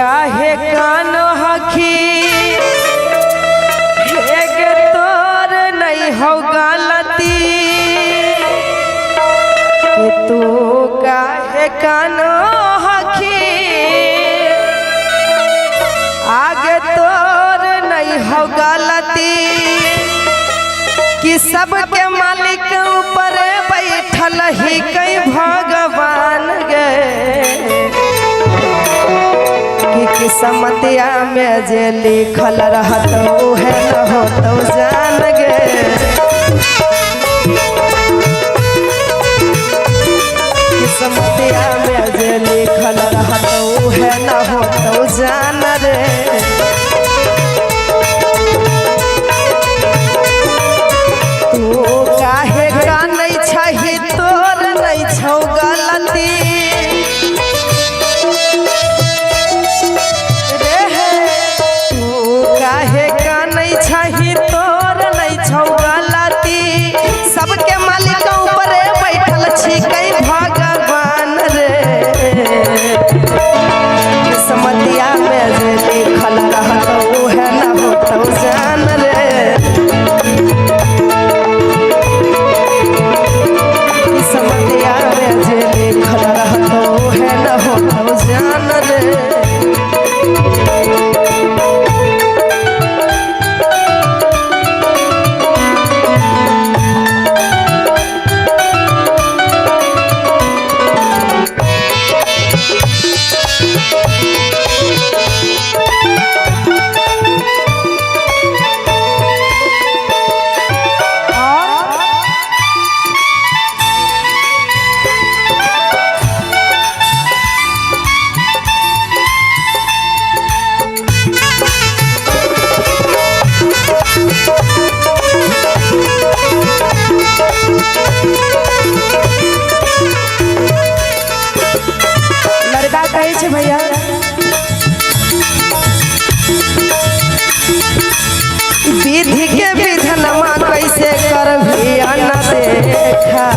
काहे कान हखी हे गे तोर नहीं हो गलती कि तू काहे कान हखी आगे तोर नहीं हो गलती कि सबके मालिक ऊपर बैठल ही कई भगवान गे कि किस्मतिया में जे लिखल रहत उहे न होतौ जान गे। किस्मतिया में जे लिखल रहत उहे न होतौ जान रे। तू काहे कानै छही तोर नै छौ गलती रे हे। तू काहे कानै छही तोर नै छौ गलती सबके मालिक ऊपर बैठल छिकै भगवान रे। किस्मतिया में जे लिखल रहत उहे न होतौ जान रे। किस्मतिया में जे लिखल रहत उहे न होतौ जान रे। लड़का कहै छै भैया विधि के विधनमा कैसे करभी न देखा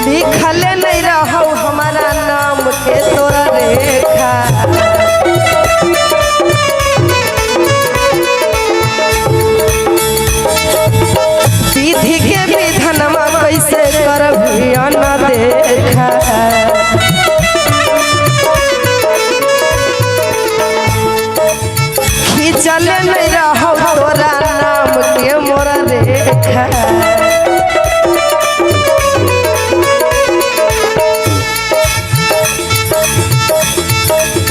लिखल नहीं रहो हमारा नाम के तोरा रेखा। विधि के विधनमा कैसे करभी न देखा खींचल नहीं रहो तोरा नाम के मोरा रेखा।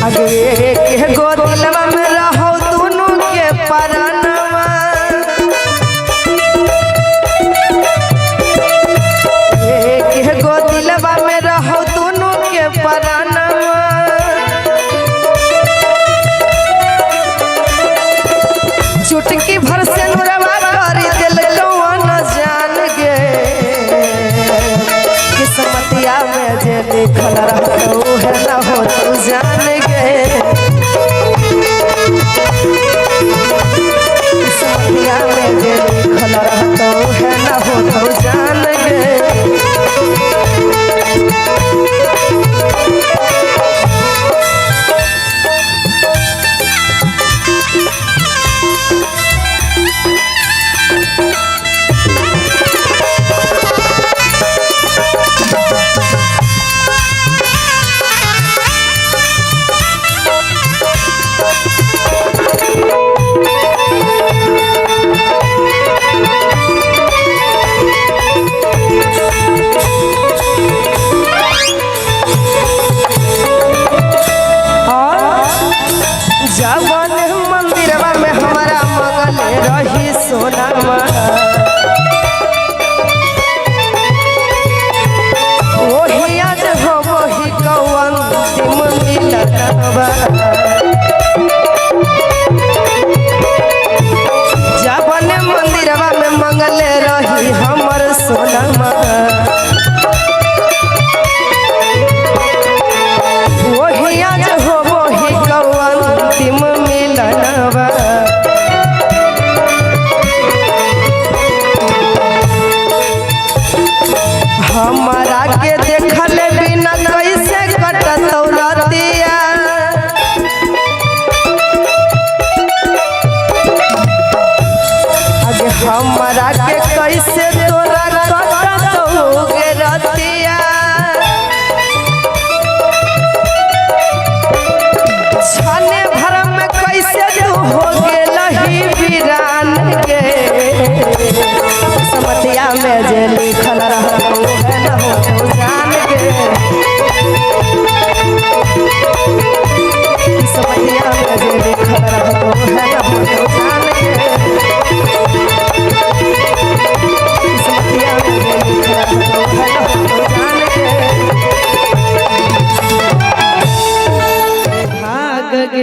अगे के गोदिलवा में रहो दोनों के परानवा एक गोदिलवा में रहो दोनों के परानवा चुटकी भर से नुरवा करी दिल कौन जान गे। किस्मतिया में जे लिखल रहत उहे न होतौ जान गे। किस्मतिया में जे लिखल रहत उहे न होतौ जान गे।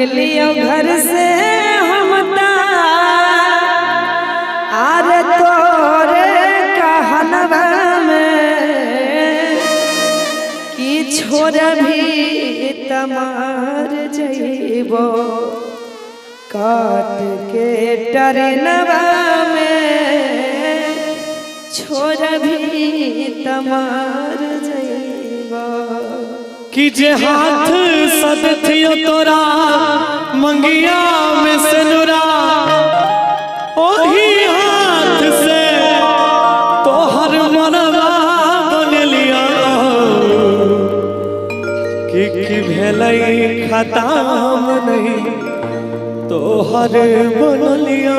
गेलियो घर से हम आरे तोरे कहनवा में कि छोड़ भी तमार जइबो काट के टरनवा में छोड़ भी तमार जइबो। कि जे हाथ सदथियो तोरा मंगिया में सेनुरा ओही हाथ से तोहर मनवा बनलिया कि भेलै खताम नहीं तोहर बनलिया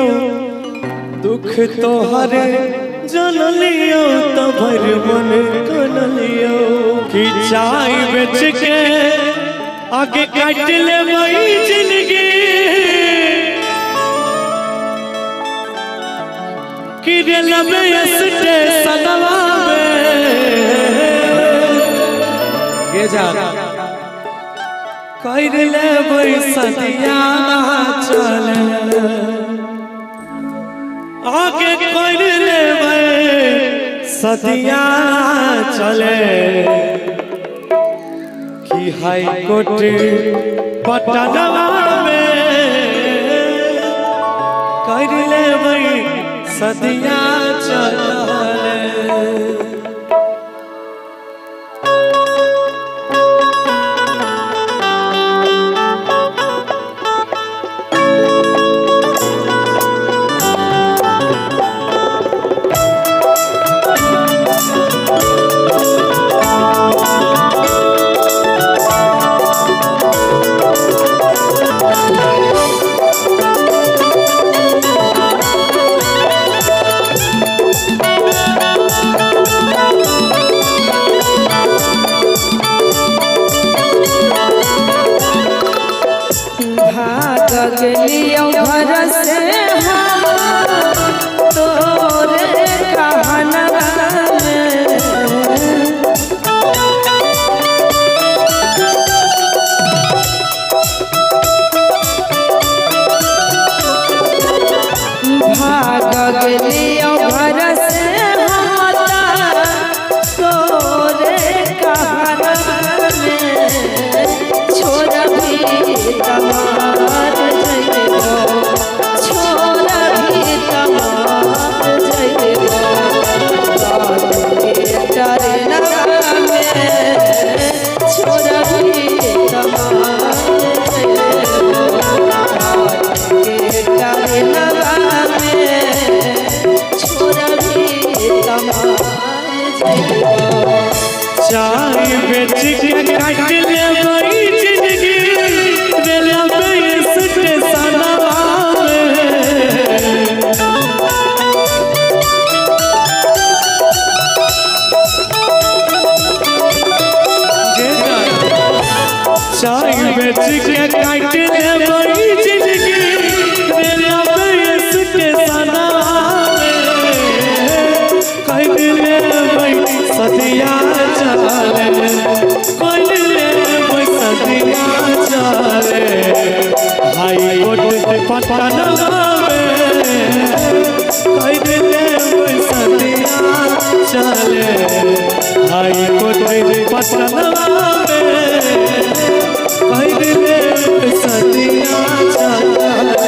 दुख तोहर जनलियो तो भर मन कनलियो कि चाय बेच के आगे काट ले जिंदगी कि रेलवे स्टेशनवा में गे जा कर ले सदिया चल आगे कर ले सदिया चले कि हाई कोर्ट पटनवा में कर ले सदिया चले। भाग गेलियो घर से हम तोरे कहनवा में भाग गेलियो घर से हम तोरे कहनवा में छोड़ भी तमार जइबो छोड़ भी तमार जइबो चरणवा में छोड़ भी तमार जइबो चरणवा में छोड़ भी तमार जइबो। चाय बेच के काट ले जिंदगी रेलवे स्टेशनवा में चाय बेच के काट ले जिंदगी रेलवे स्टेशनवा में कर ले सदिया चले कर ले सदिया चले हाई कोर्ट पटनवा में कर ले सदिया चले हाई कोर्ट पटनवा में कर ले सदिया चले।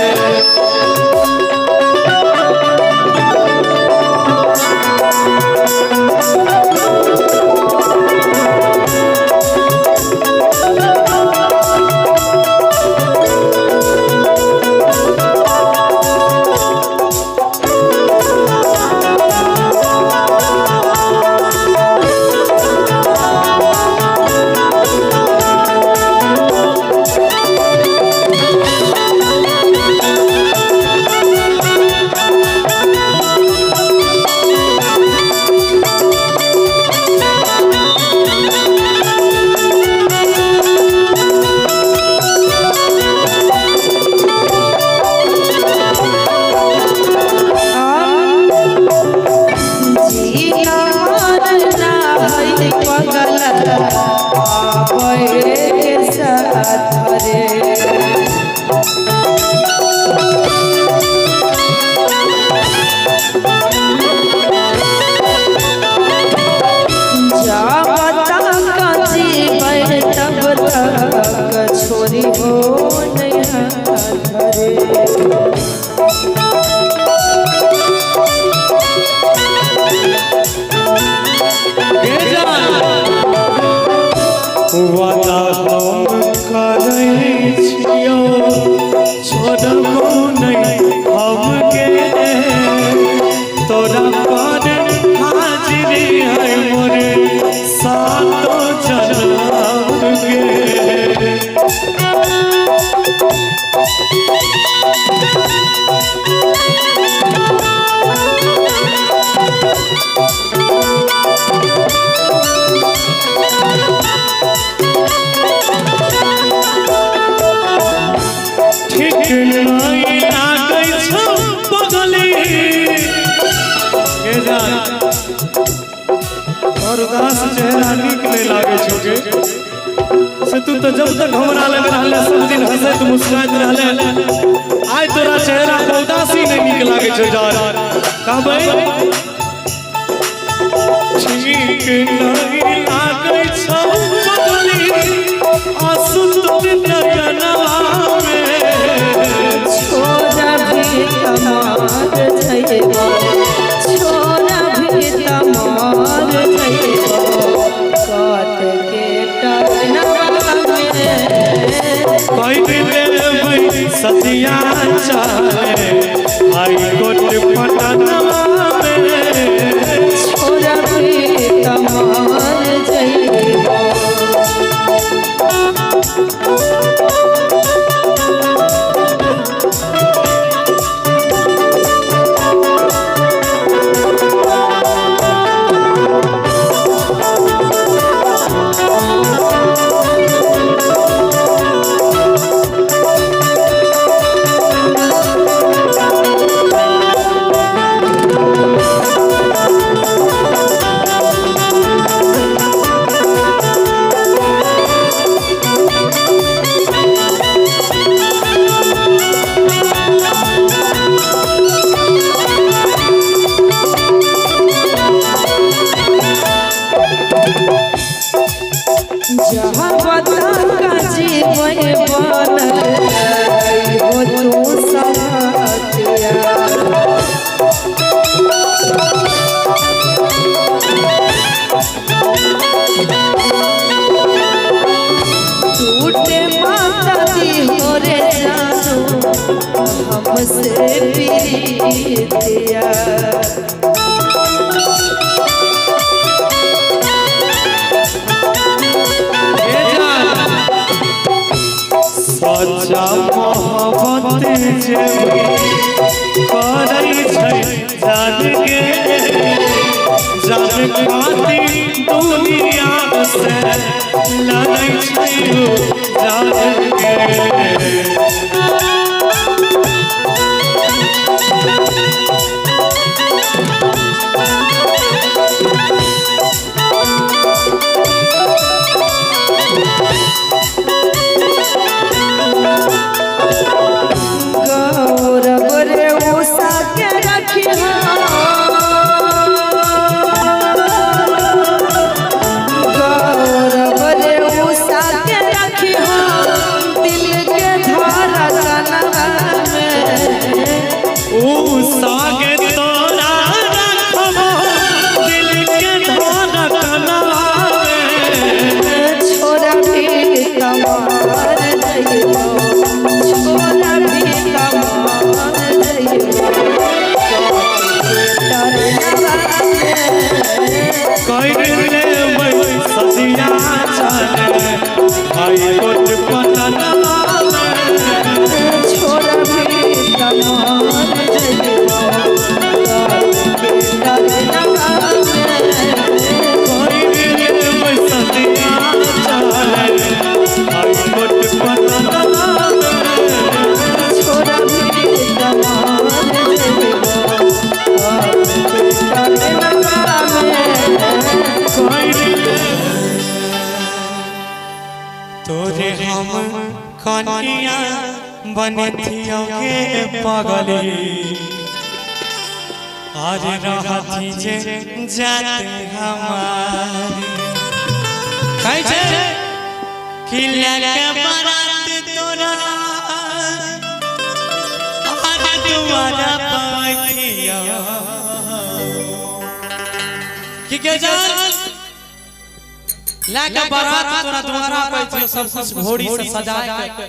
जीना मरना है पगल आवे के साथ रे। वादा हम करै छियौ, छोड़बो नहि हमके। तोरा पर हाजिरी है मोर सातो जन्म गे। ठीक नहि लागै छौ बगली के जान, और उदास चेहरा नीक नहि लागै छौ गे। से तू तो जब तक हमरा लग रहले सब दिन हंसैत मुस्कुराइत रहले, आइ तोरा चेहरा पर उदासी नहि नीक लागै छौ जान। कहबै ठीक नहि लागै छौ बगली, आंसू तोर नयनवा में। छोरा भी तमार जइबो, छोरा भी तमार जइबो, काट के टनवा में। कहि देबै सतिया चाहे हाई कोर्ट पटनवा में। छोरा भी तमार जइबो। जहाँ बता का जीवन बनल हो तू साथिया। टूटे माता दी हो रे जानू हमसे प्रीतिया। हे जान, सच्चा मोहब्बत जे करै छै जान के, जान खातिर दुनिया से लड़ै छै ओ जान के। गौरव रे उषा के रखिहा, गौरव रे उषा के रखिहा दिल के धड़कनवा में। ऊ सागे तोरा रखबो दिल के धड़कनवा में। छोरा भी तमार जइबो, छोरा भी तमार जइबो, टरनवा में। कहि देबै सदिया चले हाई कोर्ट पटनवा में। छोरा भी तमार जइबो, टरनवा में। कहि देबै सदिया चले हाई कोर्ट पटनवा में। छोरा भी तमार जइबो, टरनवा में। तोरे हम कनिया बनथियो गे पगली, आज रहती जे जात हमारी। कहै छै कि लेके बारात तोरा आज दुआरा पाइथिया की के जान। लए के बारात तोरा द्वारा पर छियो, सब कुछ घोड़ी से सजाए के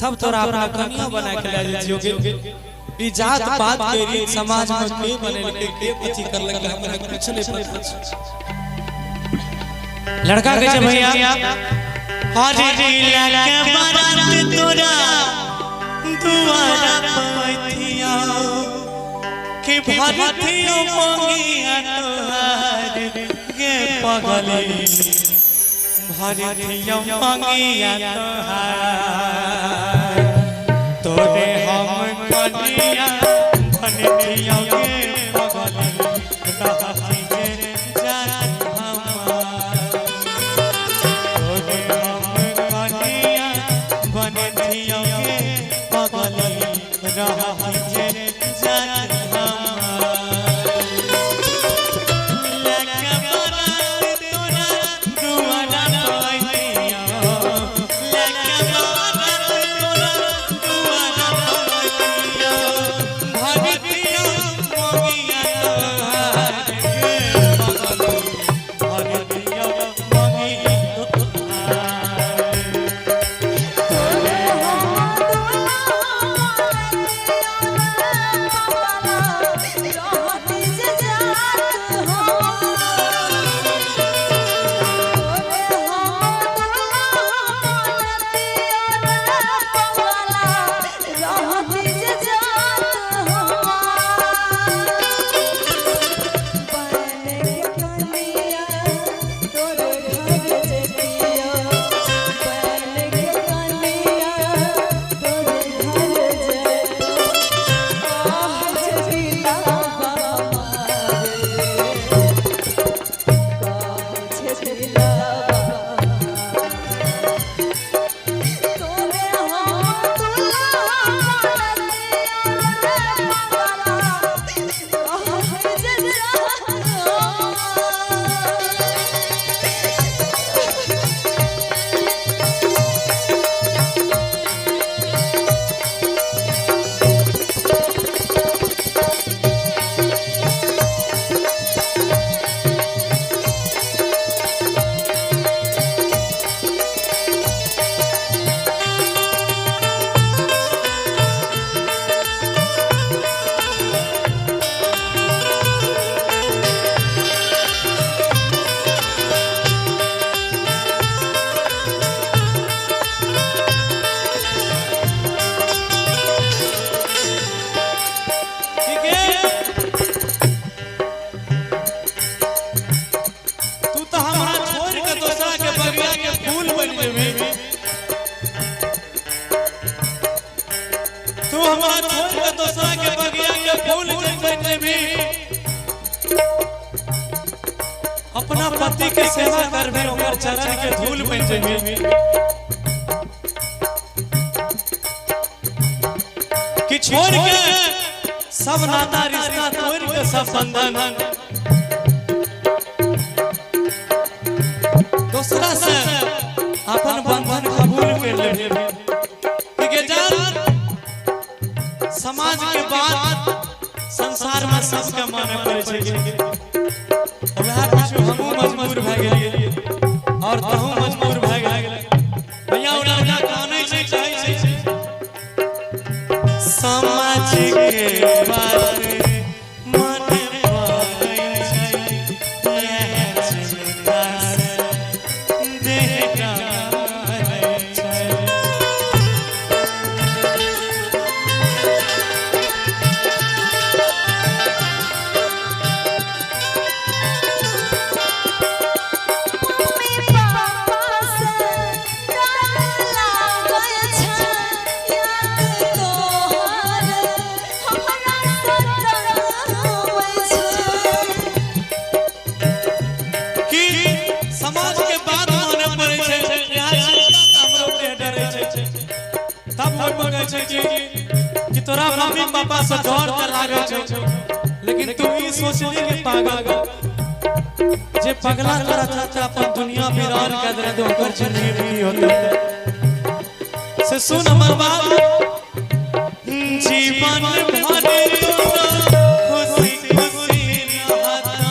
तब तोरा अपना कनिया बना के ले जाइ छियो गे। ई जात पात के रीत समाज में के बनेलकै, के अथी करलकै, हमरा कुछ नहीं पता छै। लड़का कहै छै भैया हरे लए के बारात तोरा दुआरा पैथिया कि भरथियो मंगिया तोहार गे पगली, भरथियो मंगिया तोहार, तोरे हम कनिया बनथियो गे पगली, रहती जे जात हमार, तोरे हम कनिया बनथियो गे पगली, रहती जे जात हमार। लके बारात तोरा दुआरा पैथियो, लके बारात तोरा दुआरा पैथियो, भरथियो मंगिया तोहार गे पगली, भरथियो मंगिया तोहार। ठीक है, तू तो हमरा छोड़ के दोसरा के बगिया के फूल बन जेबे, तू हमरा छोड़ के दोसरा के बगिया के फूल बन जेबे। अपना पति के सेवा करबे, ओकर चरण के धूल बन जेबे। कि छोड़ के सब नाता रिश्ता तोड़ के सब बंधन दूसरा से अपन बंधन कबूल कर लेबे। ठीक है जान, समाज के बात संसार में सबके माने पड़े छै। वएह पिछु हमहूँ मजबूर भए गेलियै और तहूँ मजबूर भए गेलै। भैया ओ लड़का कानै छै, कहै छै समाज के बात माने पड़ै छै, इएह चिंता से देह डरै छै। कि समाज के बात माने पड़ै छै, इएह चिंता से हमरो देह डरै छै। तब हम कहै छै कि तोरा मम्मी पापा से डर त लागै छौ, लेकिन तू ई सोचली कि पागल जे पगला तोरा चाचा अपन दुनिया वीरान कर देने तो ओकर जिंदगी की होतै। से सुन हमर बात, जीवन भर तोरा खुशी खुशी रहता,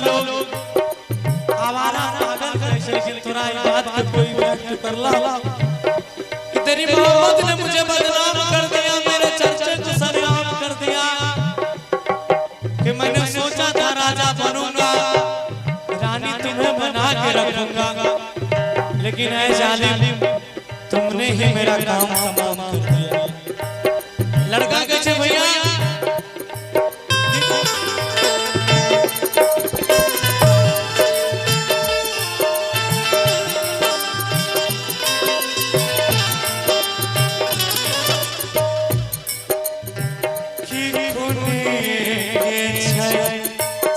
लोग आवारा पागल कहै छै, लेकिन तोरा ई बात के कोई व्यक्त करला कि तेरी मोहब्बत ने मुझे बदनाम कर दिया, मेरे चर्चे को सरेआम कर दिया। कि मैंने सोचा था राजा बनूंगा, रानी तुम्हें बना के रखूंगा, लेकिन ऐ जालिम तुमने ही मेरा काम तमाम कर दिया। लड़का कहै छै भैया कि खूने छै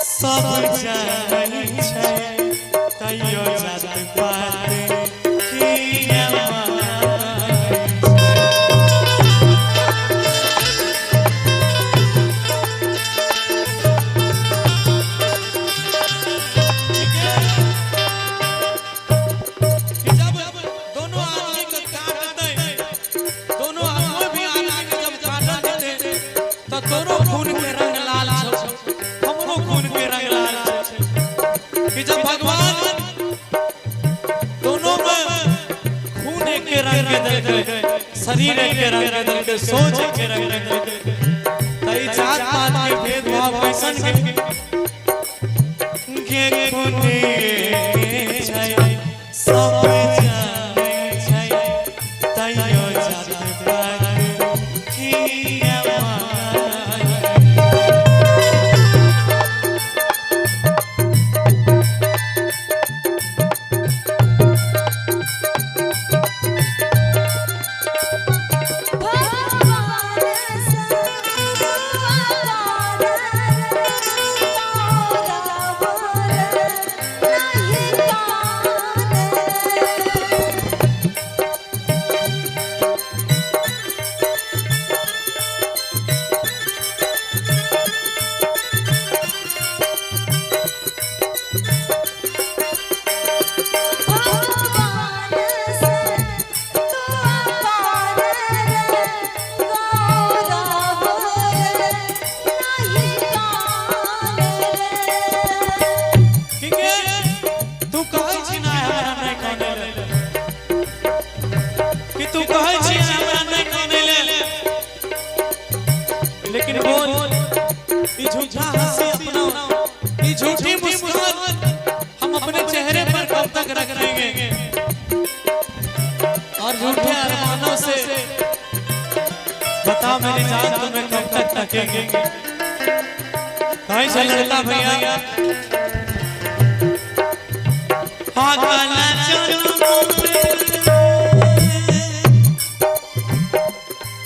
सब जानै छै, तैयो जात पात किया मानै छै। कि जब दोनों आदमी के काटतै, दोनों कोई भी आदमी के जब काटल जेतै तो तोरो खून के रंग लाल छौ, हमरो खून के रंग लाल छै। कि जब भगवान दोनों में खून एक के रंग के देलकै, शरीर एक के रंग के देलकै, सोच एक के रंग के देलकै, त ई जात पात के भेदभाव कैसन के खूने छै सब जानै छै, तैयो जात पात किया मानै। भगवान से नहीं कान। भगवान से तू अपार रे गौरव रे नहीं कान रे। की के तू कहै छी ना हमरा नहि कानै लेल, कि तू कहै छी ना हमरा नहि कानै लेल, लेकिन बोल ई झूठा हंसी अपना, ई झूठी मुस्कान हम अपने चेहरे पर कब तक रखेंगे? और झूठे अरमानों से बता मेरी जान तुम्हें कब तक तकेंगे? कहीं से लड़का भैया पागल जन्म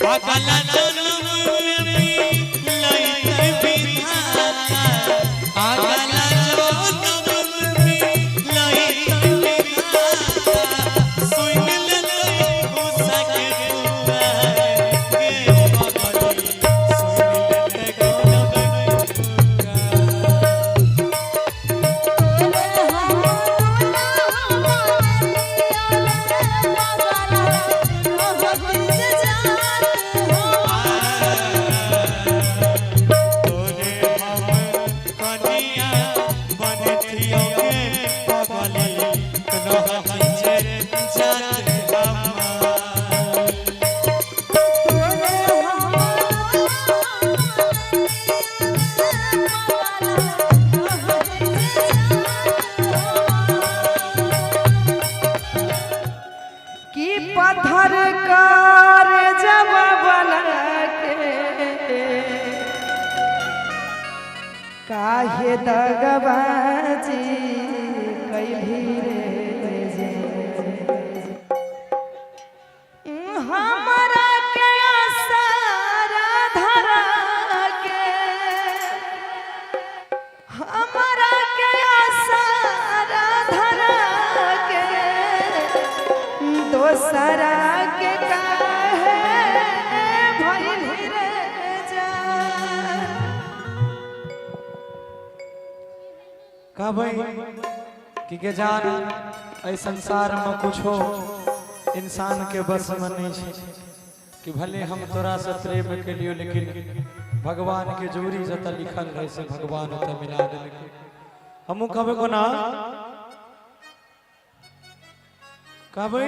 पागल जन्म में लई विधाता, पागल जन्म में लई विधाता, सुन ले गुस्सा के पुकार के पगली, सुन ले गौरव पुकार। तोरे हम कनिया बनथियो गे पगली, रहती जे जात हमार। कि पत्थर कार जब बना के काहे दगबाजी कैली रे जे। हमरा के आसारा धरा के, हमरा के आसारा धरा के, दोसरा के काहे भइल रे जान। कहबै कि के जान एहि संसार में कुछो इंसान के बस में नहीं छै, कि भले हम तोरा से प्रेम केलियो, लेकिन भगवान के जोड़ी जतऽ लिखल रहे से भगवान ओतऽ मिला देलकै। हमहूँ कहबै कोना कहबै।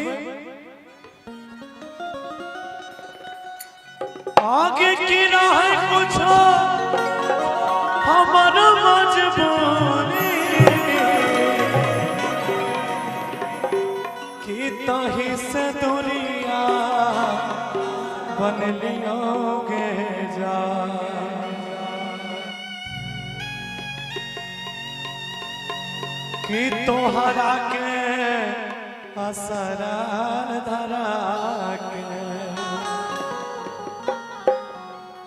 आगे की राह कुछो हमर मजबूरी कि तही से दुनिया बन लियोगे जा। कि तोहरा के असरा धरा के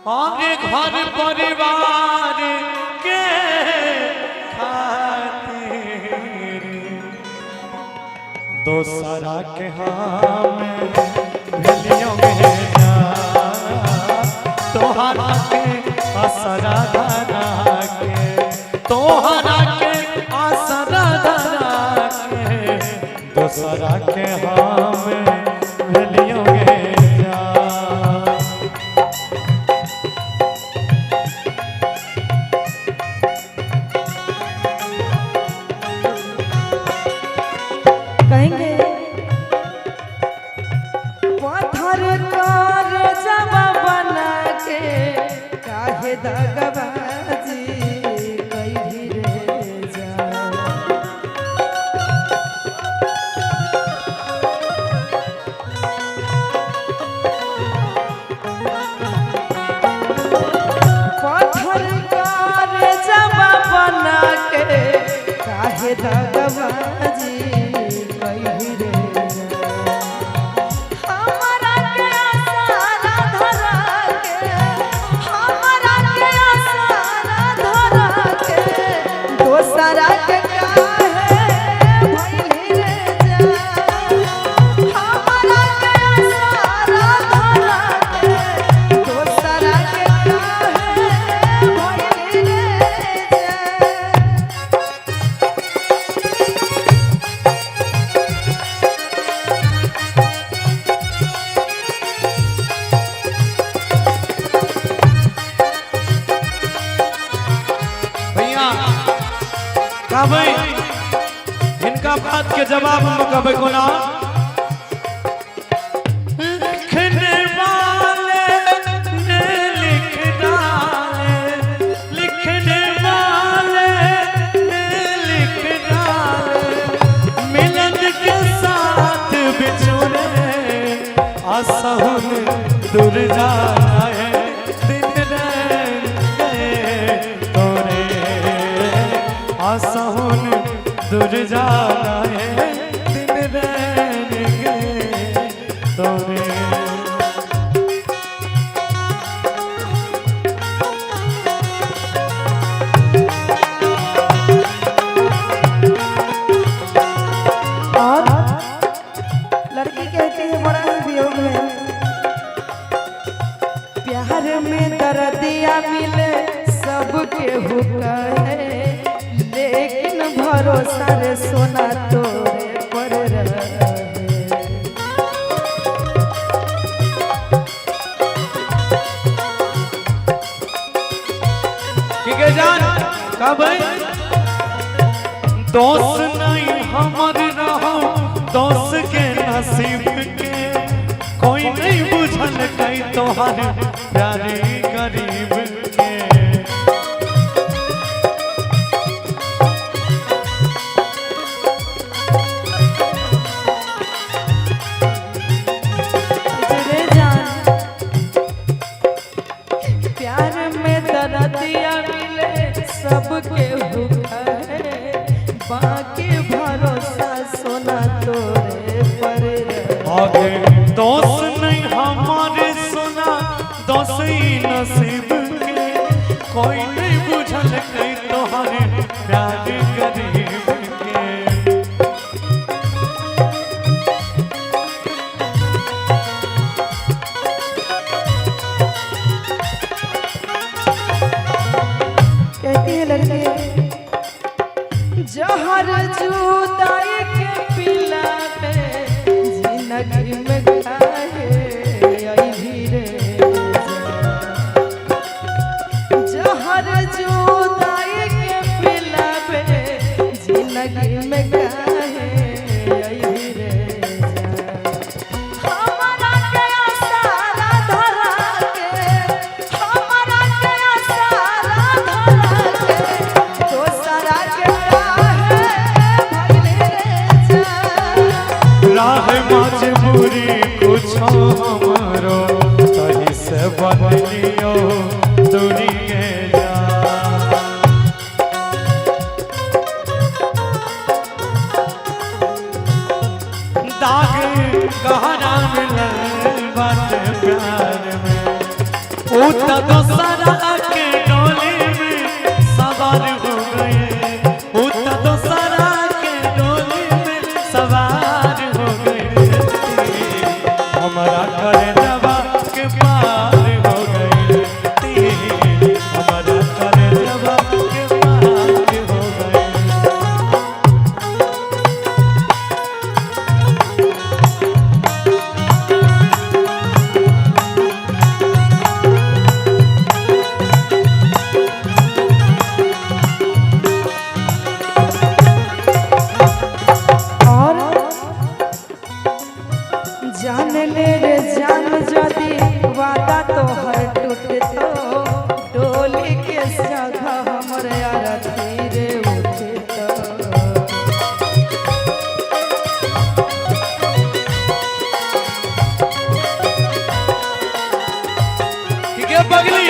और घर परिवार के खातिर दोसरा के हम भेलियो गे, तोहरा के असरा धरा के, तोहरा के असरा धरा के दोसरा के हम भेलियो गे जा। कहेंगे पत्थर कर जमा बना के काहे दगबाजी कही रे जा। पत्थर कर जमा बना के काहे दगबाजी कही रे जा। हमरा के आसारा धरा के, हमरा के आसारा धरा के दोसरा के काहे भइली रे जा। हमरा के आसारा धरा के दोसरा के काहे भइली रे जा। भैया कहबै, हिनका बात के जवाब हम कहबै कोना। लिखने वाले ने लिख डाले, लिखने वाले ने लिख डाले, मिलन के साथ बिछुड़े असहुन दूर जाए दिन रैन गए तोरे, असहुन दूर जाए दिन रैन गए तोरे। और लड़की कहती है बड़ा ही वियोग में, प्यार में दर्दिया मिले सबके हुक्म, लेकिन भरोसा रे सोना तोरे पर रहे। ठीक है जान कहबै, दोष नहीं हमर रहो दोष के नसीब के, कोई नहीं बुझल कई तोहर प्यारे गरीब के। रे जान प्यार में दर्दिया मिले सबके हुक्म, बाकी भरोसा सोना तोरे पर रहे। आगे दोष नहीं हमारे सोना दोष ही प्यार में ऊ त दोसरा के डोली में सवार हो गए, ऊ त दोसरा के डोली में सवार हो गए। हमारा करे दवा के पार हो गए, हमारा करे दवा के पार हो गए। और जान ले रे जान जदी वादा तोहर टूटतो, डोली के जगह हमर अरथी रे उठतो। के बगली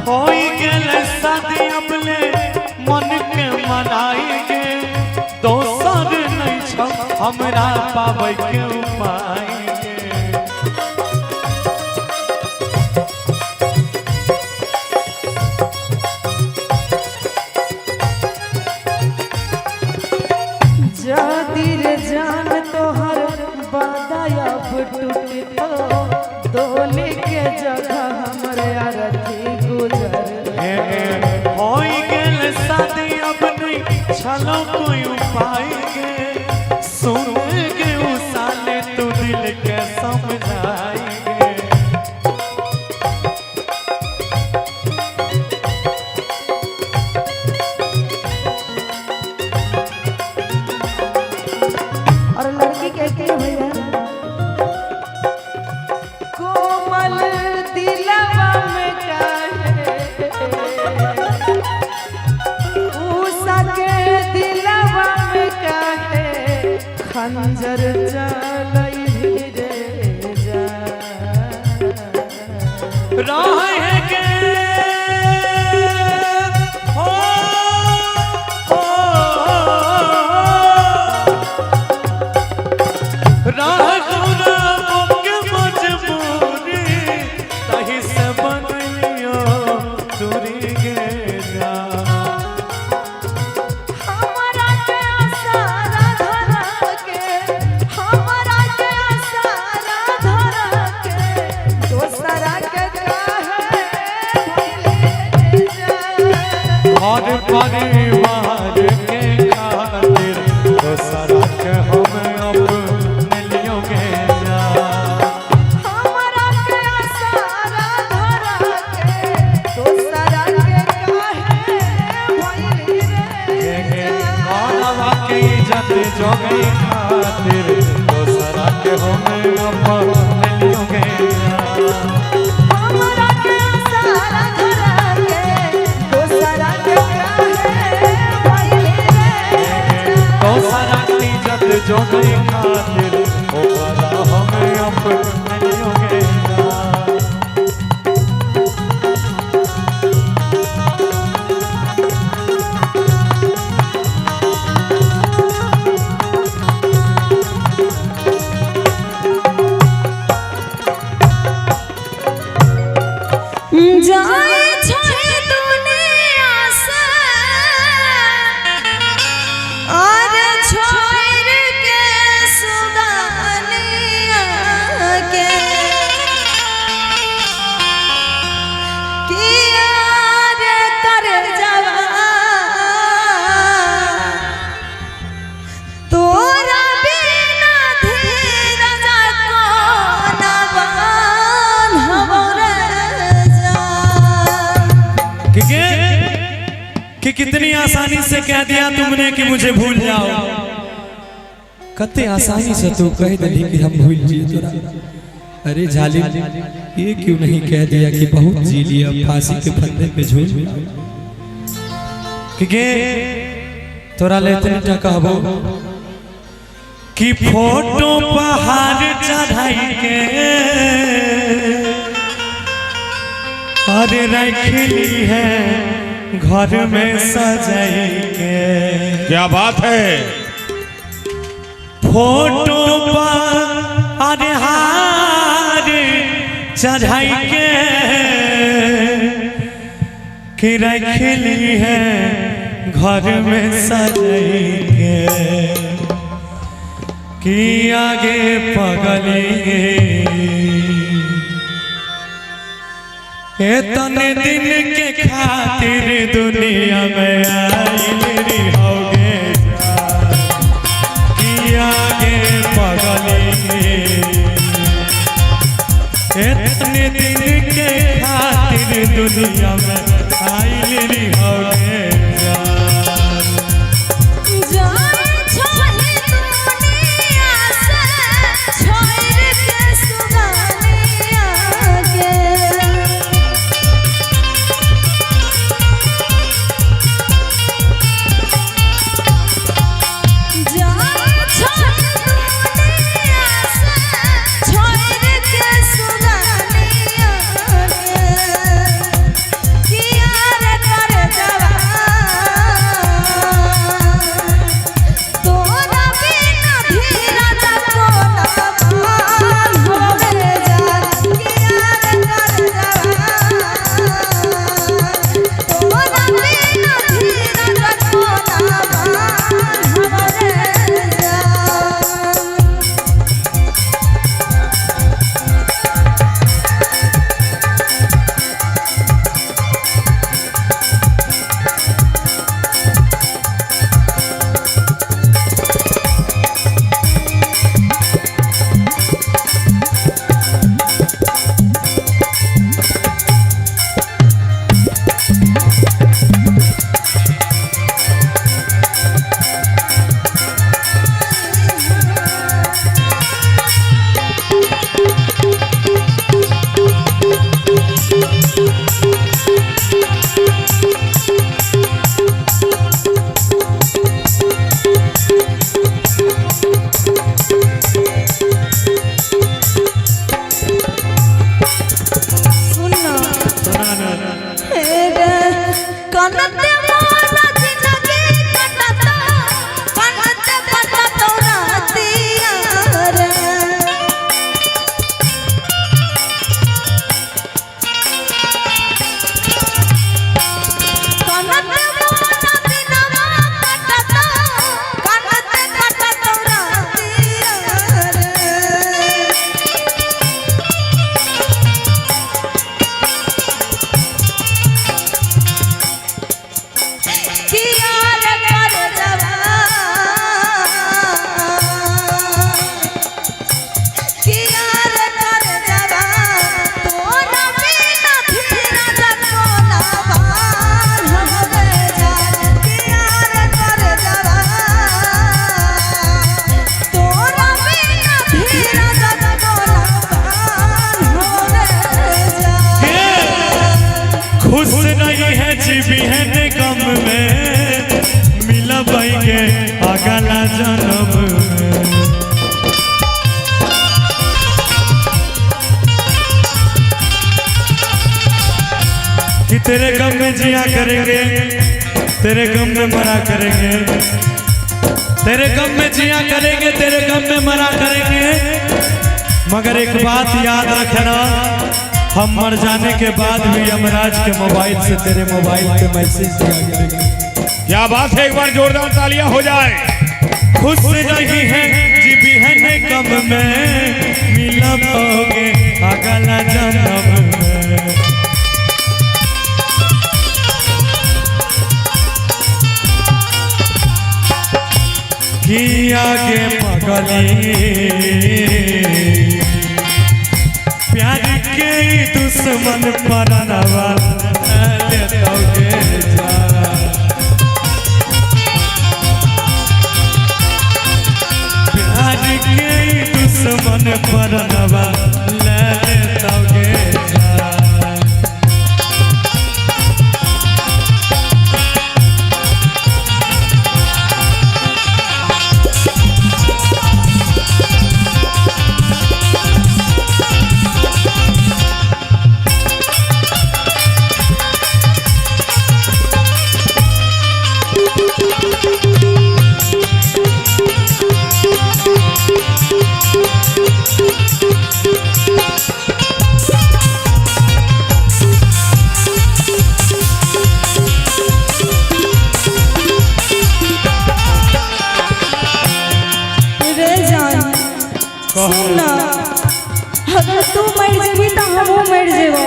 होई गेल शादी अपने मन के मनाई के, दोसर नहीं छ हमरा पाबै के उपाय के। जदी रे जान तोहर वादा अब टूटतो, डोली के जगह हमर अरथी गुजर। हे होई गेल शादी अपने छलो कोई उपाय के, सुन के उ साले तू दिल के समझाई के। और लड़की कहती है भैया कोमल दिलवा में काहे, उषा के दिलवा में काहे खंजर चलई रे जा। रह के हो, हो, राह गौरव के मजबूरी तही से बनलियो दूरी गे जा। हमरा के सारा धरा के, हमरा के सारा धरा के, दोसरा के काहे भइले जा। घर परिवार के खातिर दोसरा के हम अपने लियो गे जा। हमरा के सारा धरा के, दोसरा के काहे भइले रे मानवा के इज्जत जोगे खातिर दोसरा के हम अपने लियो गे जा। हमरा के सारा धरा के, दोसरा के काहे भइले रे दोसरा के इज्जत जोगे खातिर ओकरा हम अपने लियो गे जा। जाए छै दुनिया से और छोड़ के सुगानिया के, किया रे कर जवा तोरा बिना धीरज कोना बान्हबो रे जा। कि कितनी आसानी से कह दिया तुमने कि मुझे भूल जाओ। कते आसानी से तू कह दिली कि हम भूल जिए तोरा। अरे जालिम, ये क्यों नहीं कह दिया कि बहुत जी लिया, फांसी के फंदे पे झूल। कि गे तोरा ले इतनी टा कहबो कि फोटो पहाड़ चढ़ाई के अरे रखली है घर में सजाई के। क्या बात है। फोटो पर अरे हार चढ़ाई के कि रखली है घर में सजाई के कि आगे पगली इतने दिन के खातिर दुनिया में आइल रहोगे कि आगे पगली इतने दिन के खातिर दुनिया में आइल रहोगे। खुश नहीं है जीवी है गम में मिला के अगला जन्म में। कि तेरे गम में जिया करेंगे, तेरे गम में मरा करेंगे, तेरे गम में जिया करेंगे, तेरे गम में मरा करेंगे, मगर एक बात याद रखना, हम मर जाने के बाद भी यमराज के मोबाइल से तेरे मोबाइल पे मैसेज दिया करेंगे। क्या बात है, एक बार जोरदार तालियां हो जाए। खुश नहीं है जीवी है गम में मिला पाओगे अगला जन्म में। कि आगे पगली प्यार के दुश्मन पर जा, प्यार के दुश्मन पर ले जा। जे तू मर जेबी तऽ हमहूँ मर जेबो,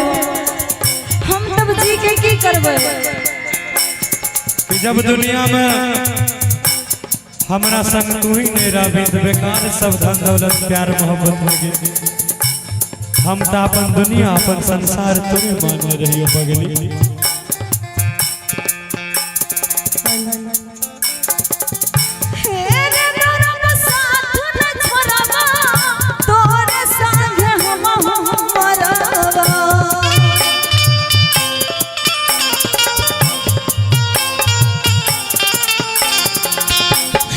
हम तब जी के की करबै? कि जब दुनिया में हमरा संग तू ही नहीं रहबी तो बेकार सब धन दौलत प्यार मोहब्बत हो गई। हम तो अपन दुनिया अपन संसार तोरे मानने रहियो पगली। हे रे गरम साथ न छोड़बा, तोरे संग हम मरबा।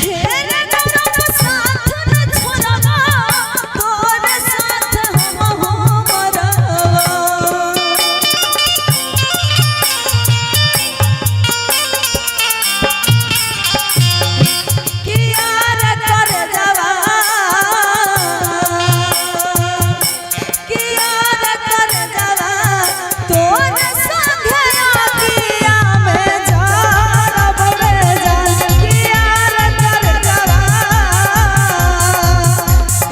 हे रे गरम साथ न छोड़बा, तोरे साथ हम मरबा। किया रे कर जवा, किया रे कर जवा, तोरे संगे आगिया में जारब रे जान। किया रे कर जवा,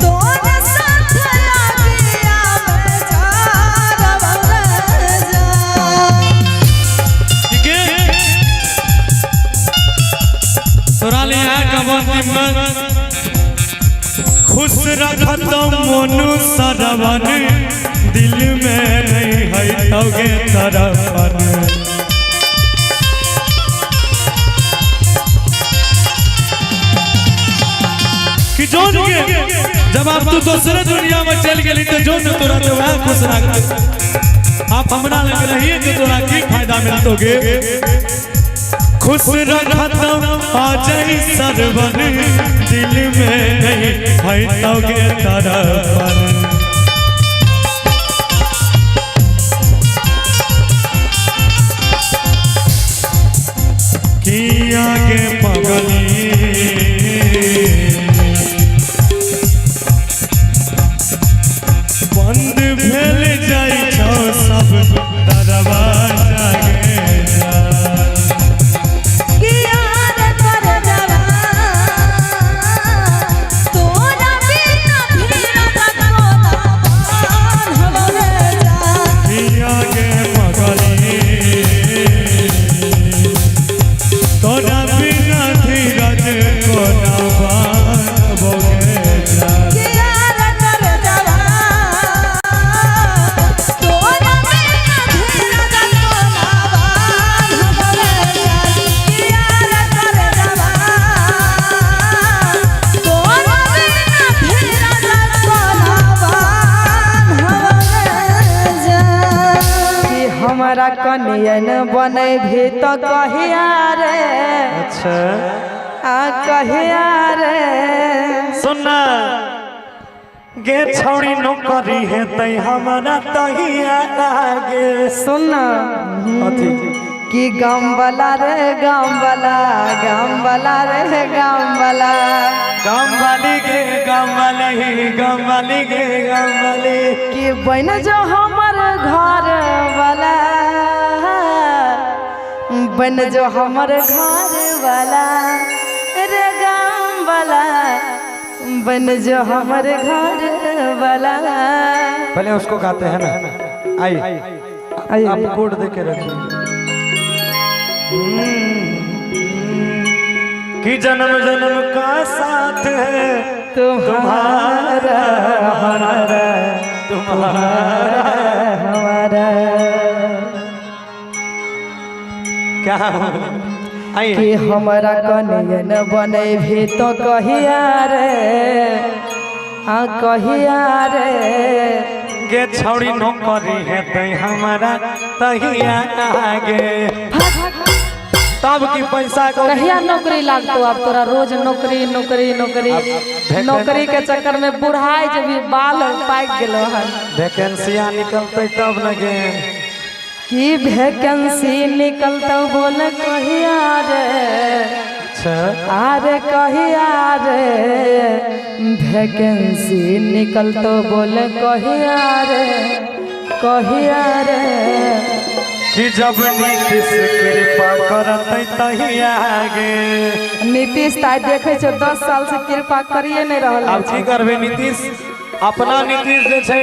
तोरे संगे आगिया में जारब रे जान। ठीक है तोरा ले आ कवन निमन खुश रखत मोनू सरवन, दिल में नहीं है तोगे तरफन। कि जोन के जब आप तू दूसरे दुनिया में चल गेली तो जोन तोरा तो वह खुश रखत, आप हमरा लग रही तो तोरा की फायदा मिलतोगे? खुश रखत आ जाई सरवन, दिल में नहीं है तोगे तरफन। किया के पगली बंद भेल जाइ छौ सब दरवाजा गे जान। किया रे कर जवा, तोरा बिना धीरज कोना बान्हब रे जान। किया के पगली तोरा बिना धीरज कोना बान्हब गे जान। किया रे कर जवा, तोरा बिना धीरज कोना बान्हब रे जान। किया रे कर जवा, तोरा बिना धीरज कोना बान्हब रे जान। कि हमरा कनियन बनेबी तो कहिया रे, अच्छा आ कहिया रे। सुनना गे छौड़ी नौकरी है तै हमरा तहिया लागे। सुन अथी कि गाम वाला रे, गाम वाला, गाम वाला रे, गाम वाला, गाम वाली गे गाम वाली, गाम वाली गे गाम वाली, कि बन जो हमर घर वाला, बन जो हमर घर वाला रे गाम वाला, बन जो हमर घर वाला। पहले उसको गाते हैं ना। आई आई आप कोड दे के रखिए कि जन्म जन्म का साथ है तुम्हारा हमारा, तुम्हारा हमारा। क्या आई कि हमरा कनियन बनेबी तो कहिया रे, आ कहिया रे। गे छौड़ी नौकरी है तै हमारा तहिया आगे, तब की पैसा को कहिया नौकरी लागतो अब तोरा? रोज नौकरी नौकरी नौकरी नौकरी के चक्कर में बुढ़ाई जब बाल पाकि गेलो हन। वैकेंसियां निकलते तब न गे। कि वैकेंसी निकलतो बोल कहिया रे, अच्छा अरे कहिया रे। वैकेंसी निकलतो बोल कहिया रे, कहिया रे। कि जब नीतीश कृपा करतै तहिया गे। नीतीश ताइ देखै छौ 10 साल से कृपा करिए नहीं रहल। आब की करबै नीतीश, अपना नीतीश जे छै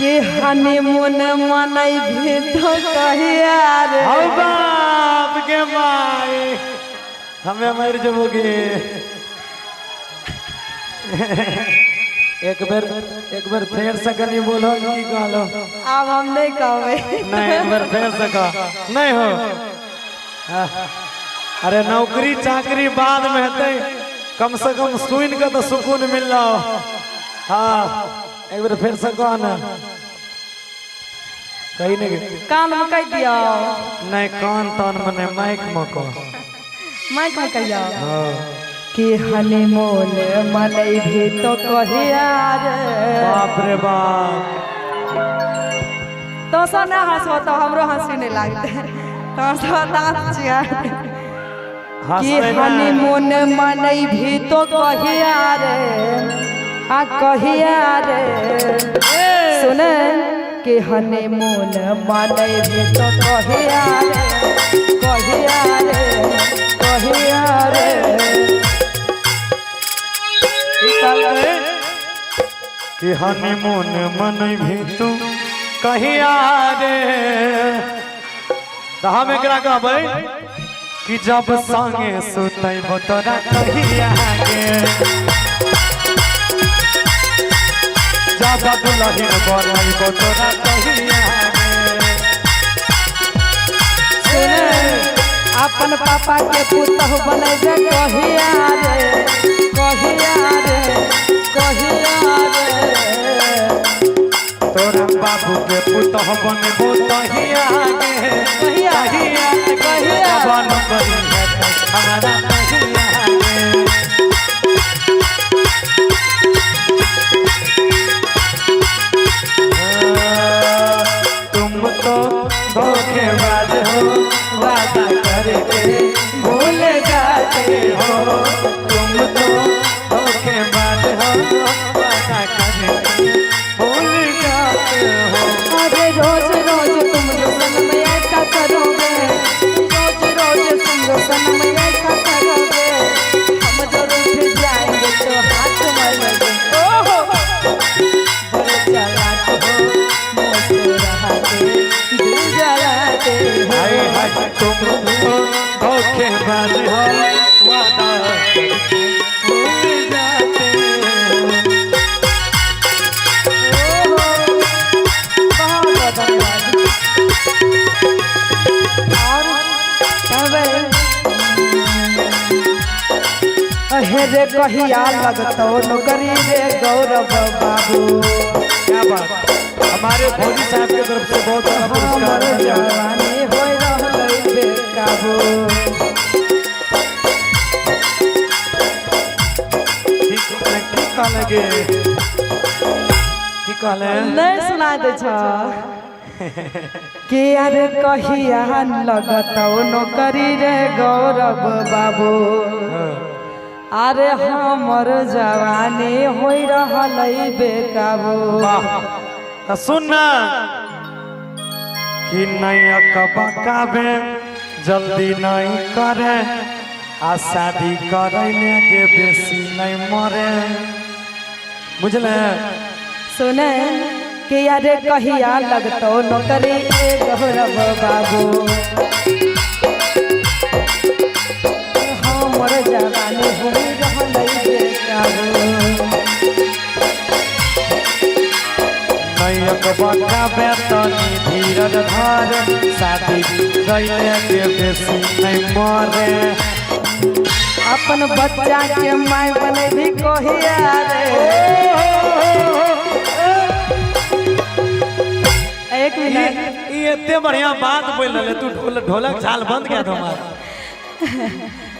कि हनीमून मनैबही तो कहिया रे। हौ बाप गे माय, हमे मर जबो गे। एक बेर फेर से कनी बोलो, की कहलो? आब हम नहीं कहबै। नहीं, एक बेर फेर से कह। नहीं हो। अरे नौकरी चाकरी बाद में हेतै, कम से कम सुन के तो सुकून मिल रहा हो। हाँ, एक बेर फेर से कह ना। कही नहीं। कान में कह दियो। नहीं, कान तान में नहीं, माइक में कह। माइक में कहियो। हाँ। कि हनीमून मनैबही तो कहिया रे। बाप रे बाप। तो सो ना हंसो तो हमरो हंसी नहीं लागते, तो सो दांत चिया। कि हंसते ना। हनीमून मनैबही तो कहिया रे, आ कहिया रे। सुन कि हनीमून मनैबही तो कहिया रे, कहिया रे, कहिया रे। की कहलकै? कि हनीमून मनैबही तू कहिया रे। तऽ हम एकरा कहबै कि जब संगे सुतैबो तोरा कहिया गे, जब दुलहिन बनैबो तोरा कहिया गे। सुन, अपन पापा के पुतहु बनैबे कहिया रे, कहिया रे, कहिया रे। तोरा बाबू के पुतहु बनबो तहिया गे, कहिया, कहिया गे, कहिया। जब नौकरी हेतै हमरा तहिया गे। तुम तो धोखेबाज हो, वादा करके भूल जाते हो। तुम तो धोखेबाज हो, वादा करके भूल जाते हो। अरे रोज रोज तुम जो सनम ऐसा करोगे, रोज रोज तुम जो सनम ऐसा करोगे, हम जो रूठ जाएंगे तो हाथ मलोगे। ओहो, बड़े चालाक हो, मुस्कुराते दिल जलाते हो। हाय हाय, तुम तो धोखेबाज हो, वादा करके भूल जाते हो। ओहो, बहुत बहुत धन्यवाद। और कहबै, अहे रे कहिया लगतौ नौकरी रे गौरव बाबू। क्या बात, हमारे फौजी साहब के तरफ से बहुत बड़ा पुरस्कार हमर है। जवानी होय रहलै बेकाबू। ठीक की कहले गे, की कहले? नहीं सुना दै छ कि अरे कहिया लगतौ नौकरी रे गौरव बाबू। अरे हमर जवानी होय रहलै बेकाबू। वाह, तो सुन ना कि नहीं अकबकाबे जल्दी नहीं करे, आ शादी करे के बेसी नहीं मरे, बुझले? सुने कि अरे कहिया लगतौ नौकरी ए गौरव बाबू। हमर जवानी होय रहलै बेकाबू। नहीं अकबकाबे तनी धीरज धर, शादी करे के बेसी नहीं मरे। अपन बच्चा के माय बनैबही कहिया रे। एक मिनट, ई एते बढ़िया बात बोल रहले, तू ढोलक झाल बंद कर दो हमार।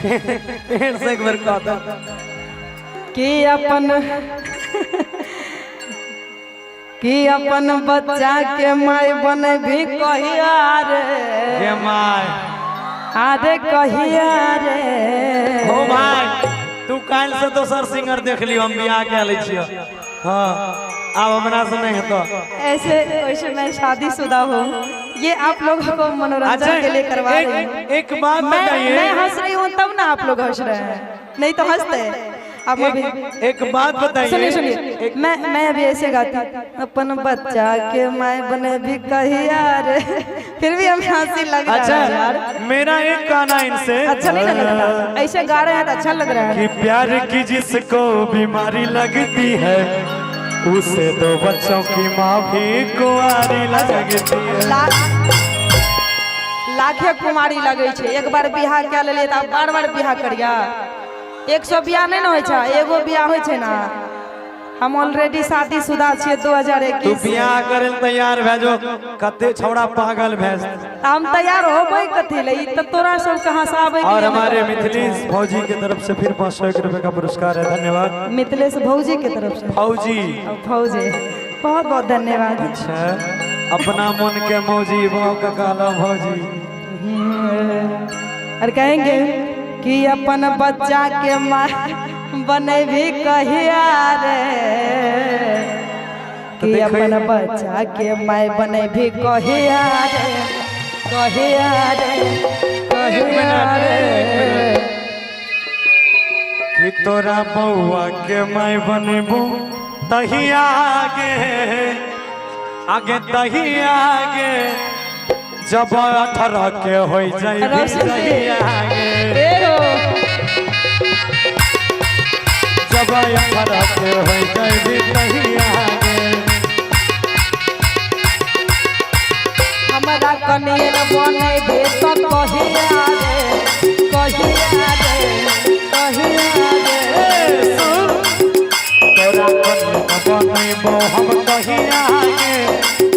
फिर से एक बार कह दो कि अपन बच्चा के माय बनैबही कहिया रे। गे my, अरे कहिया रे। हो भाई, तू काल्हि से दोसर सिंगर देख लियो, हम बियाह के लै छियो। हाँ, अब हमरा से नहीं हेतो। ऐसे वैसे मैं शादीशुदा हूँ, ये आप लोगों को मनोरंजन के लिए करवा रही हूँ। एक बात मैं बताइए, मैं हंस रही हूँ तब ना आप लोग हंस रहे हैं, नहीं तो हंसते। आप अभी एक बात बताइए। सुनिए सुनिए, मैं अभी ऐसे गाती, अपन बच्चा के माय बने भी कहिया रे, फिर भी हमें हंसी लग रहा है यार। अच्छा, मेरा एक गाना इनसे अच्छा नहीं ना लगता? ऐसे गा रहे हैं तो अच्छा लग रहा है। कि प्यार की जिसको बीमारी लगती है उसे तो बच्चों की माँ भी कुंवारी लगती है। लाखे कुमारी लगे छै, एक बार बियाह कए लेलियै तऽ आब बार बार बियाह करिया। 100 बियाह नहि ने होइ छै, एगो बियाह होइ छै ना। हम ऑलरेडी शादीशुदा छियै 2021। तू बियाह करे ले तैयार भए जो, कते छौड़ा पागल भए जेतै। हम तैयार होबै कथी ले, ई तऽ तोरा सबके हंसाबै के और लिए हमारे ने। मिथिलेश भौजी के तरफ से फिर 501 रुपए का पुरस्कार है, धन्यवाद। मिथिलेश भौजी के तरफ से? फौजी। फौजी, बहुत बहुत धन्यवाद। अच्छा, अपना मन के मौजी भाव का काला भौजी। और कहेंगे कि अपन बच्चा के माँ बनेबी कहिया रे, तो कि देखै- अपन बच्चा के माय बनेबी कहिया रे, कहिया रे, कहिया रे। कि तोरा बउआ के माय बनेबो तहिया आगे आगे, तहिया आगे, जब 18 के हो जाई रोशन जी। तहिया आगे। ए हो। जब 18 के हो जाई तहिया आगे। हमरा कनियन बनेबे तो कहिया रे, कहिया रे, कहिया रे। तोरा कनिया बनेबो हम तहिया आगे,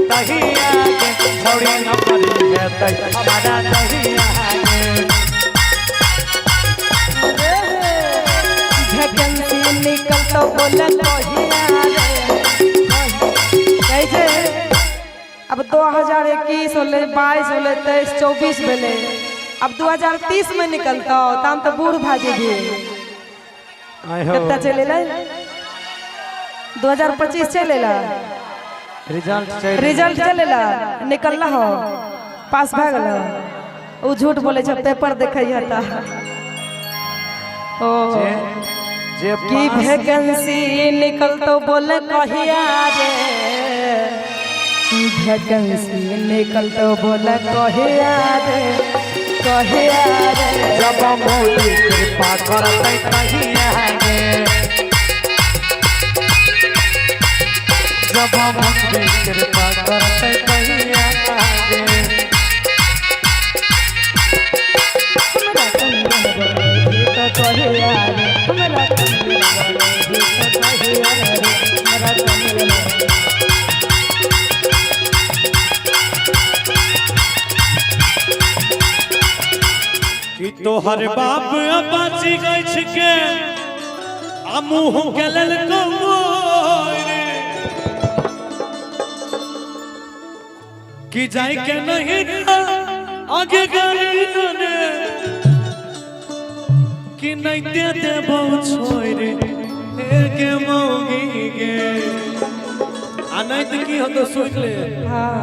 तहिया आगे, छौड़ी न पड़ी है तै हमारा तहिया आगे। वैकेंसी निकल तो बोल कहिया रे। कहै छै अब 2021 होलै, 22 होलै, 23, 24 भेलै, अब 2030 में निकलतौ तऽ हम तऽ बूढ़ भए जेबही। आइ हो। कतेक चलि एलै? 2025 चलि एलै। रिजल्ट चलि रिजल्ट चलि एलै, निकलल हो, पास भए गेल? ओ झूठ बोलै छै, पेपर देखै तऽ ओ जे जे की पास वैकेंसी निकल तो बोल कहिया रे, वैकेंसी निकल तो बोल कहिया रे, कहिया रे। जब मोदी कृपा करतै तहिया गे, जब मोदी कृपा करतै तहिया गे। हमरा कनिया बनेबही तऽ कहिया रे, हमरा कनिया बनेबही तऽ कहिया रे, हमरा कनिया। कि तोहर बाप अपाची गछ के आ मुँह के ललको मोरे, कि जाय के नहीं आगे गई ने, कि नहीं दे देबो छोड़े के मौगी गे, आ नहीं तो की होतो सुन ले। हाँ।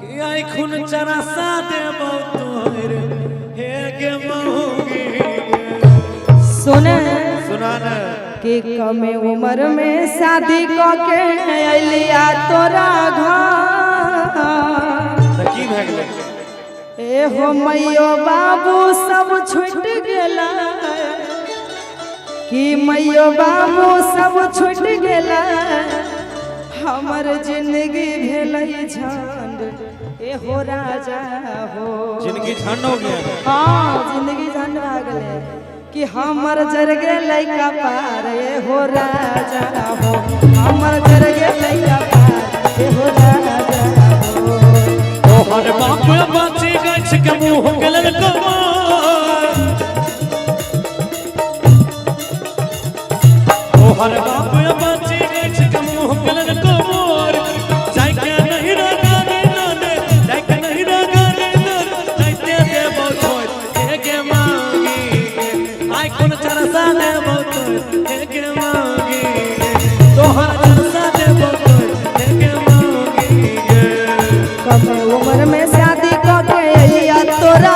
कि आई खून चरसा देबो तोहरे हे गे मौगी गे। सुन। सुना न। कि कमे उम्र में शादी कऽ के अलिया तोरा घर। तऽ की भए गेलै? ए हो, मैयो बाबू सब छूट गेला, कि मैयो बाबू सब छूट गेला, हमर जिंदगी भेलै झंड, ए हो राजा हो। जिंदगी झंड हो गया? हाँ, जिंदगी झंड भए गेलै, कि हमर जर गेलै कपार, ए हो राजा हो, हमर जर गेलै कपार, ए हो राजा हो। तोहर बाप बाची गछ के मुँह के ललको मोर, तोहर बाप बाची गछ के मुँह के ललको मोर, जाय के नहीं रगाने नने, जाय के नहीं रगाने नने, जाइते देबो छोड़ हे गे मांगी गे, आइ कोन चरसा देबो तोर हे गे मांगी गे, तोहर चरसा देबो तोर हे गे मांगी गे। कम उम्र में शादी कऽ के अइया तोरा।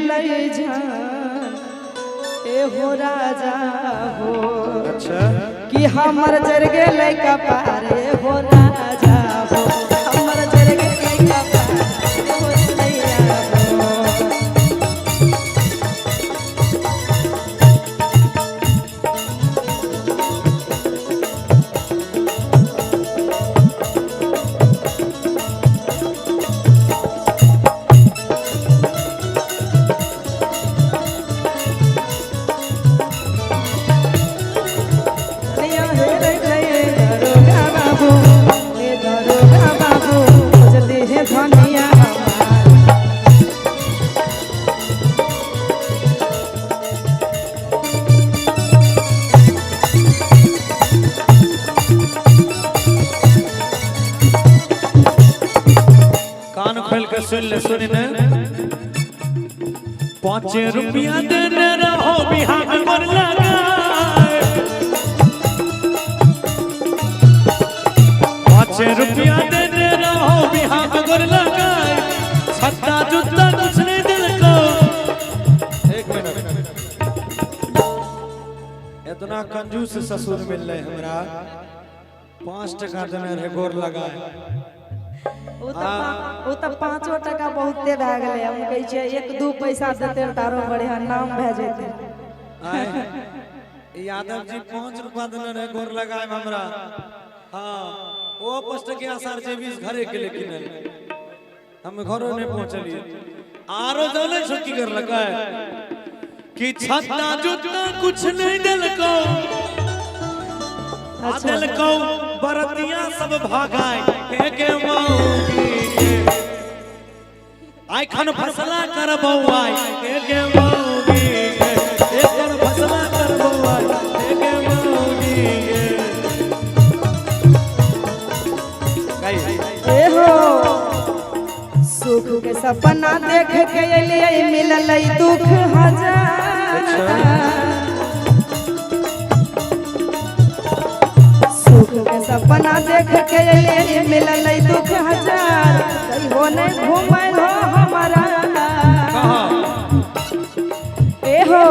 गेलै जान ए हो राजा हो। अच्छा कि हमर जर गेलै कपार ए हो राजा हो, हमर जर गेलै कपार ए हो सैया हो। धनिया हे रे रे दरोगा बाबू, हे दरोगा बाबू, खोजले हे धनिया हमार। कान खोल के सुन ले, सुन ने 5 रुपया देने रहो बिहार में लगाए, 5 रुपया देने रहो बिहार में लगाए, छत्ता जूता कुछ नहीं दिल को। एक मिनट, इतना कंजूस ससुर मिल रहे हमरा, 5 टका देने रहे गोर लगाए। ओ तऽ 5 टका बहुते भए गेलै। हम कहै छियै 1-2 पैसा देतै तऽ आरो बढ़िआँ नाम भए जेतै। आय, यादव जी 5 रुपया देने रहे गोर लगाए हमरा। हाँ ओ 5 टकिया सार जे 20 घरे के लेकिन हम घरो नहीं पहुंचलिए। आरो जाने छो की कर लगाए कि छत्ता जूता कुछ नहीं दिल को, आ दिल को बरतिया सब भागाए हे के मौगी के, आइ खन फसला कर बौआई हे के मौगी के, एखन फसला कर बौआई हे के मौगी के। गाइए। ए हो सुख के सपना देख के एलियै मिललै दुख हजार। सुख के सपना देख के एलियै मिललै दुख हजार, कहियो नहि घुमल हो हमारा। ए हो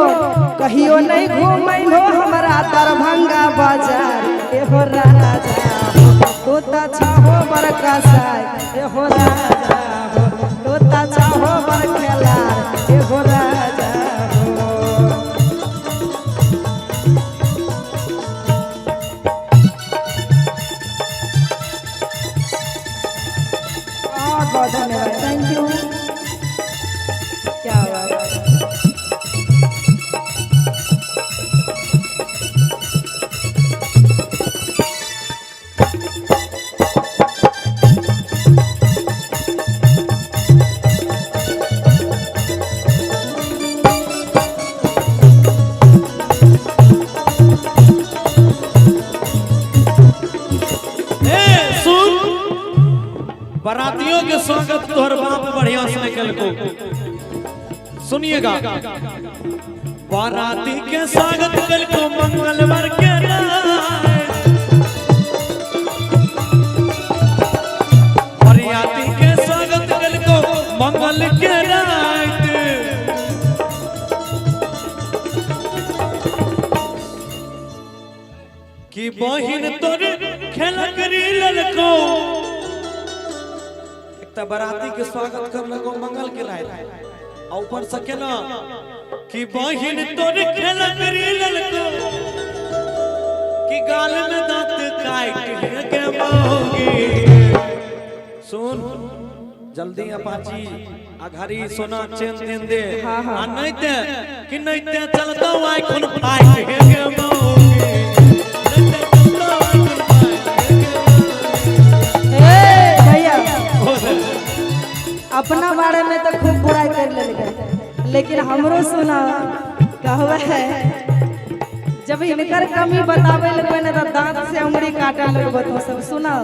कहियो नहीं घुमल हो हमारा दरभंगा बाजार ए हो राजा हो, तू तऽ छहो बड़का साय ए हो राजा हो, तू तऽ छहो बड़खेला ए हो राजा हो। बहुत बहुत धन्यवाद, thank you. क्या बात है। ए सुन, बारातियों के स्वागत तोहर बाप बढ़िया से निकल को। सुनिएगा, बाराती के स्वागत कल को मंगलवार के रात, बाराती के स्वागत कल को मंगल के रात, कि बहिन तोर खेलक ललको। एक तऽ बाराती के स्वागत कर लगो मंगल के रात, आ ऊपर से केना कि बहिन तोर खेलक ललको, कि गाल में दांत काट के मौगी। सुन जल्दी अपाची आ घड़ी सोना चेन तेन दे, आ नहीं ते कि नहीं ते चलतो आई खुन फाइट के मौगी, नहीं ते चलतो आई खुन फाइट के मौगी। ए भैया अपना बारे में तो खूब बुराई कर लेलकै, लेकिन हमरो सुना कहवे है जब इनकर कमी बतावे लगबे ने तो दांत से उंगली काटे लगबे। तो सब सुना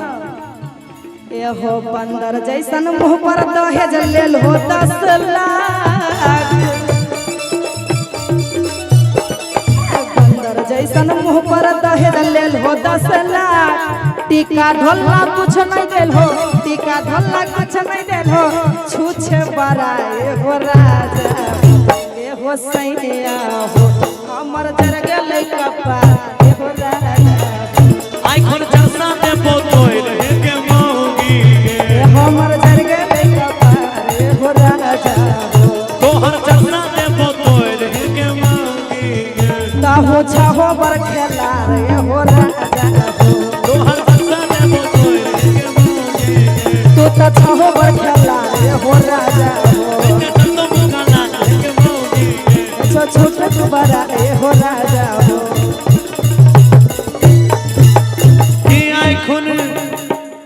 ए हो बंदर जैसन मुंह पर दहेज लेल हो 10 लाख, बंदर जैसन मुंह पर दहेज लेल हो 10 लाख, टीका ढोलना कुछ नहीं देल हो, टीका ढोलना कुछ नहीं देल हो, छूछे बराए हो राजा, हो सैया हो हमर जर गेलै कपार ए हो राजा हो। आई खुन चरसा देबो तोर हे गे मौगी गे। ए हमर जर गेलै कपार ए हो राजा हो। तोहर चरसा देबो तोर हे गे मौगी गे। ताहो छहो बर खेला रे हो राजा हो। तोहर चरसा देबो तोर हे गे मौगी गे। तू तो छहो बर खेला रे हो राजा हो। के तंदो मुकाला हे गे मौगी गे। छो छोट दुबारा ए हो राजा हो। कि आई खुन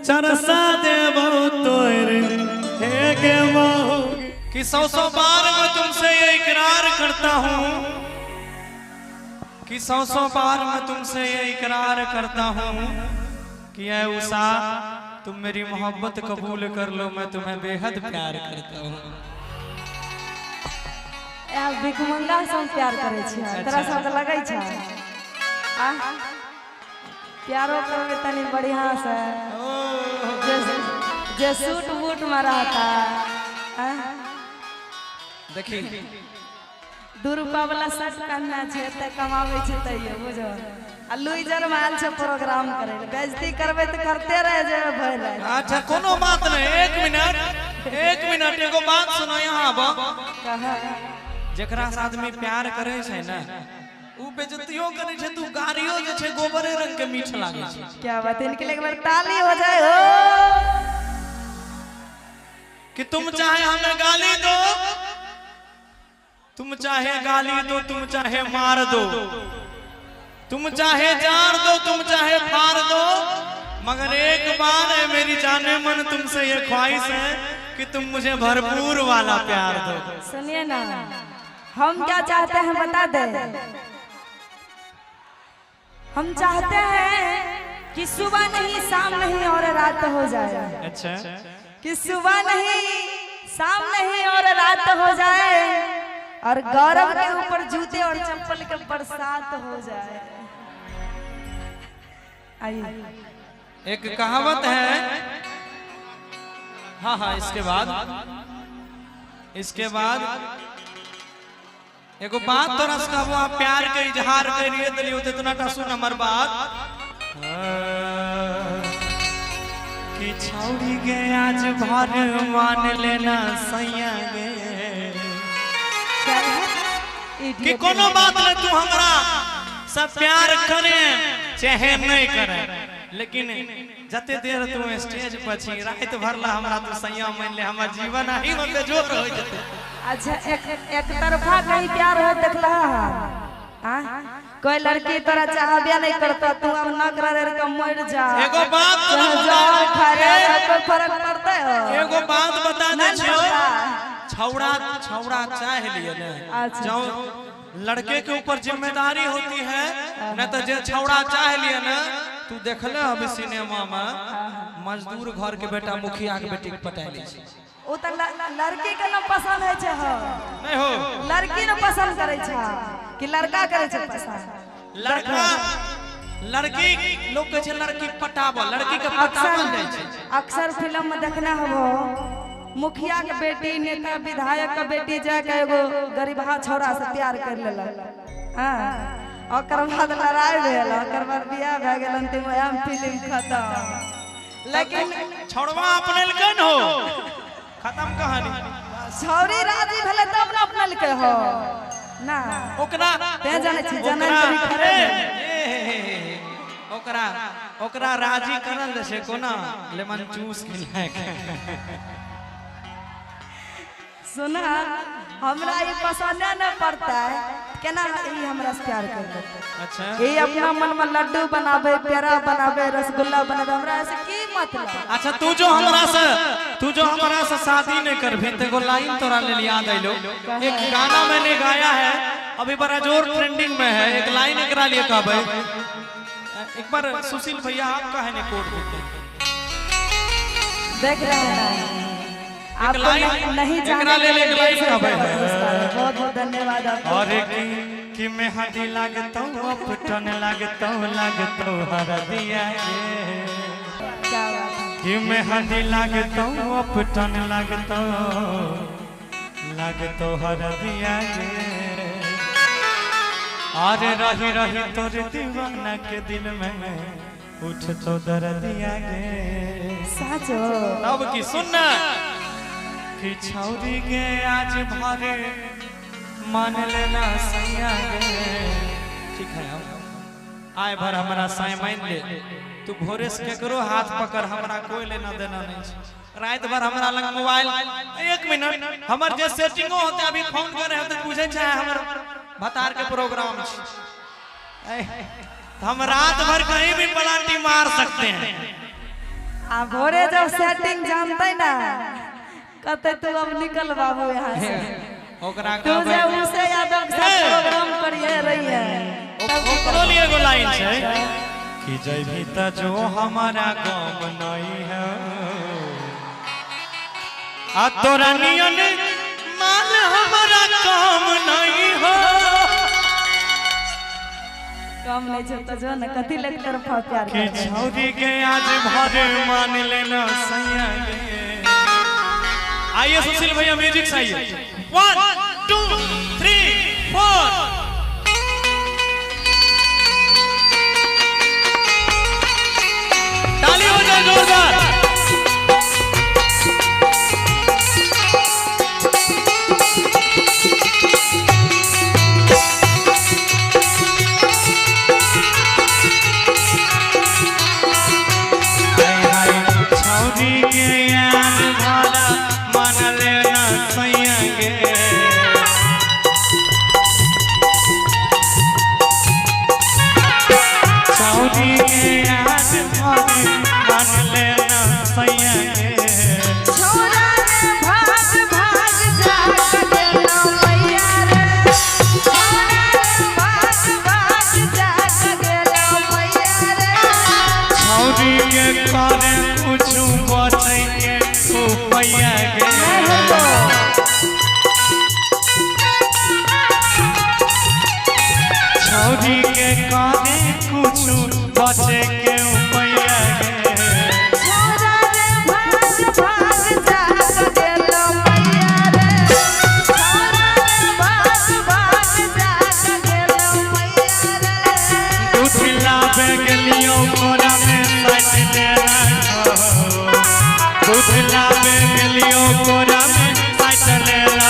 चरसा देबो तोर हे गे मौगी। कि सौ सौ बार मैं तुमसे ये इकरार करता हूँ, कि सौ सौ बार मैं तुमसे ये इकरार करता हूँ कि ऐ उषा तुम मेरी मोहब्बत कबूल कर लो, मैं तुम्हें बेहद प्यार करता हूँ। भिखमंगा से हम प्यार करै छियै, तोरा सब तऽ लगै छै आ प्यारो करबै तनी बढ़िया से, जे सूट बूट में रहता। देखी 2 रुपा वाला शर्ट पहनना छै तऽ कमाबै छै तैयो बुझो। आ लुइजर में आयल छै प्रोग्राम करै लए, बेइज्जती करबै तऽ करते रह जेबै भरि राति। अच्छा कोनो बात नहीं, एक मिनट एक मिनट एगो बात सुनो यहाँ आबो। जेकरा से आदमी प्यार करे छै ने उ बेइज्जतियो करे छै, तू गारियो जे छै गोबरे रंग के मीठ लागे छै। क्या बात है, इनके लिए एक बार ताली हो जाए हो। कि तुम चाहे हमें गाली दो, तुम चाहे गाली दो, तुम चाहे मार दो, तुम चाहे जार दो, तुम चाहे फाड़ दो, मगर एक बार है मेरी जाने मन तुमसे ये ख्वाहिश है कि तुम मुझे भरपूर वाला प्यार दो। सुनिए ना, हम क्या चाहते हैं बता दे। हम चाहते हैं कि सुबह नहीं शाम नहीं और रात हो जाए। अच्छा, कि सुबह नहीं शाम नहीं और रात हो जाए, और गौरव के ऊपर जूते और चप्पल के बरसात हो जाए। आइए, एक कहावत है। हाँ हाँ, इसके बाद एगो बात तोरा से कहबो, आप प्यार के इजहार करिए दिलियो तो इतना टा सुन हमर बात कि छौड़ी गे आज भर मान लेना सैया गे, कि कोनो बात नहीं तू हमरा सब प्यार करे चाहे नहीं करे, लेकिन जते देर तू स्टेज पर छी रात भरला हमरा तू सैया मान ले, हमर जीवन आही में बेजोर हो जते। अच्छा, एक तरफा कहीं प्यार हो देखला हां? कोई लड़की तोरा चाहबे नहीं करता, तू अब न कर रे के मर जा। एगो बात तोरा जहर खा ले कोई फर्क पड़ता है? एगो बात बता दे छियो, छौड़ा छौड़ा चाह लिए ने, जो लड़के के ऊपर जिम्मेदारी होती है न, तो जे छौड़ा चाह लिए ना, तू देखले अभी सिनेमा में मजदूर घर के बेटा मुखिया के बेटी के पटा ले छै। ओ त लड़की के न पसंद है छै, हो नहीं हो, लड़की न पसंद करे छै कि लड़का करे छै पसंद? लड़का लड़की लोग कहै छै लड़की पटाबल, लड़की के पटाबल जाइ छै। अक्सर फिल्म में देखना होबो मुखिया के बेटी नेता विधायक के बेटी जाके एगो गरीबहा छौड़ा से प्यार कर लेलक। हां, ओकर बाद लड़ाई भेल, ओकर बाद बियाह भए गेल, अंतिम में फिल्म खत्म। लेकिन छौड़वा अपनेलकै न हो, खत्म कहानी। छौड़ी राजी भेलै तब न अपनेलकै हो ना, ओकरा तें जानै छी जानै छी खरे ओकरा ओकरा राजी करल जे छै कोना लेमन चूस खिलाय के। सुना, हमरा ये पसंद न पड़ता है, केना ई हमरा से प्यार करते? अच्छा, ये अपना मन में लड्डू बनावे, पेड़ा बनावे, रसगुल्ला बनावे, हमरा ऐसे की मतलब? अच्छा, तू जो हमरा से शादी नहीं करबी ते एगो लाइन तोरा लेल याद आइलो। एक गाना मैंने गाया है अभी बड़ा जोर ट्रेंडिंग में है, एक लाइन एकरा लिए कहबै। एक बार सुशील भैया आपका है ने कोट देख रहे हैं आपको नहीं जाने ले ले लाइन कहबै। बहुत बहुत धन्यवाद आपको। और कि मेहंदी लागतौ अपटन लागतौ लागतौ हरदिया गे, क्या बात है, कि मेहंदी लागतौ अपटन लागतौ लागतौ हरदिया गे। अरे रही रही तोरे दीवाना के दिल में उठ तो दर्दिया गे। साचो तब की सुनना कि छौरी गे आज भरे मान लेना सैया गे। ठीक है, हम आए भर हमारा साई मान ले, तू भोरे से केकरो हाथ पकड़, हमरा कोई लेना देना नहीं छै। रात भर हमरा लग मोबाइल, एक मिनट हमर जे सेटिंगो होते अभी फोन करे होते पूछे चाहे हमर भतार के प्रोग्राम छै, हम रात भर कहीं भी पलांटी मार सकते हैं। आ भोरे जब सेटिंग जानते ना कहते तू अब निकल बाबू यहाँ से, ओकरा तू जे उसे यादव के साथ प्रोग्राम करिए रही है। ओकरो लिए एगो लाइन छै कि जैभी त जो हमारा गम नहीं है, आ तोरा नियन माल हमारा काम नहीं हो। कम नहीं छो तो जो ना कथी लग तरफा प्यार कि छौरी के आज भर मान लेना सैया गे। आइए सुशील भैया म्यूजिक चाहिए। 1 2 3 4। ताली हो जाए जोरदार। छौरी के आज भर मान लेना सैया गे। छौरी के आज भर मान लेना सैया गे। छोरा रे भाग भाग जा गेलो मैया रे, छोरा रे भाग भाग जा गेलो मैया रे। छौरी के करे कुछु बचै के उपाया गे। छौरी के करे कुछु बचै के उपाया गे। छोरा रे भाग भाग जा गेलो मैया रे, छोरा रे भाग भाग जा गेलो मैया रे। दूध लाबे गेलियो कोरा में साइट लेना, दूध लाबे गेलियो कोरा में साइट लेना।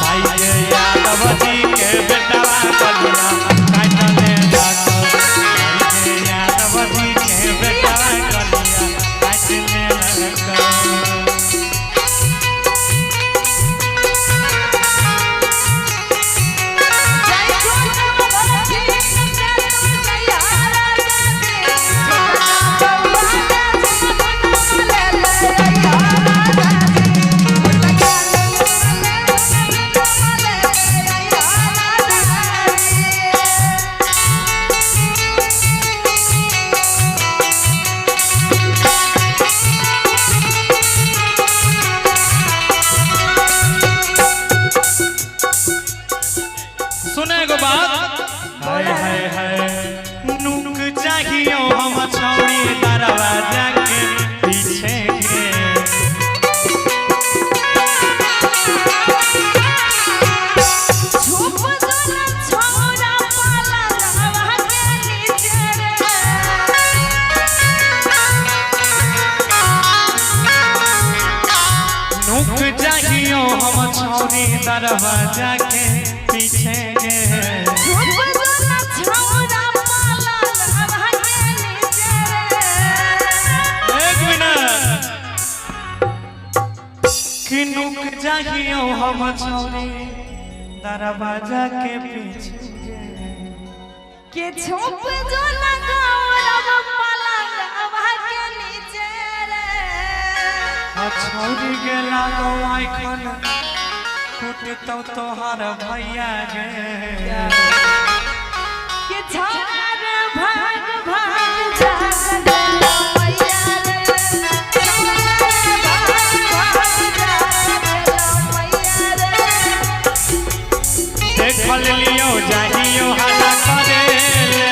भाई के यादव जी के बेटवा कलिया काट लेना, भाई के यादव जी के बेटवा कलिया काट लेना। जय छोटा बच्ची के तू जया राजा के, छोटा बउआ के ले ले जया राजा के, लगा ले ले ले जया राजा के। सुने एगो बात, हाय हाय हाय नुक चाहियो हम छौरी दरवाजा के पीछे के। छुप जोना छोरा पाला हवा के नीचे रे, नुक चाहियो हम छौरी दरवाजा के पीछे के। छुप जोना छोरा पाला हवा के नीचे रे। एक मिनट कि नुक चाहियो हम छौरी दरवाजा के पीछे के छुप जोना गौरव पलंग हवा के नीचे रे। छौरी के लागो आइखन कुटतौ तोहार भैया गे। के छोरा रे भाग भाग जा गेलो मैया रे, छोरा रे भाग भाग जा गेलो मैया रे। देखल लियो जाहियो हाला करे ले,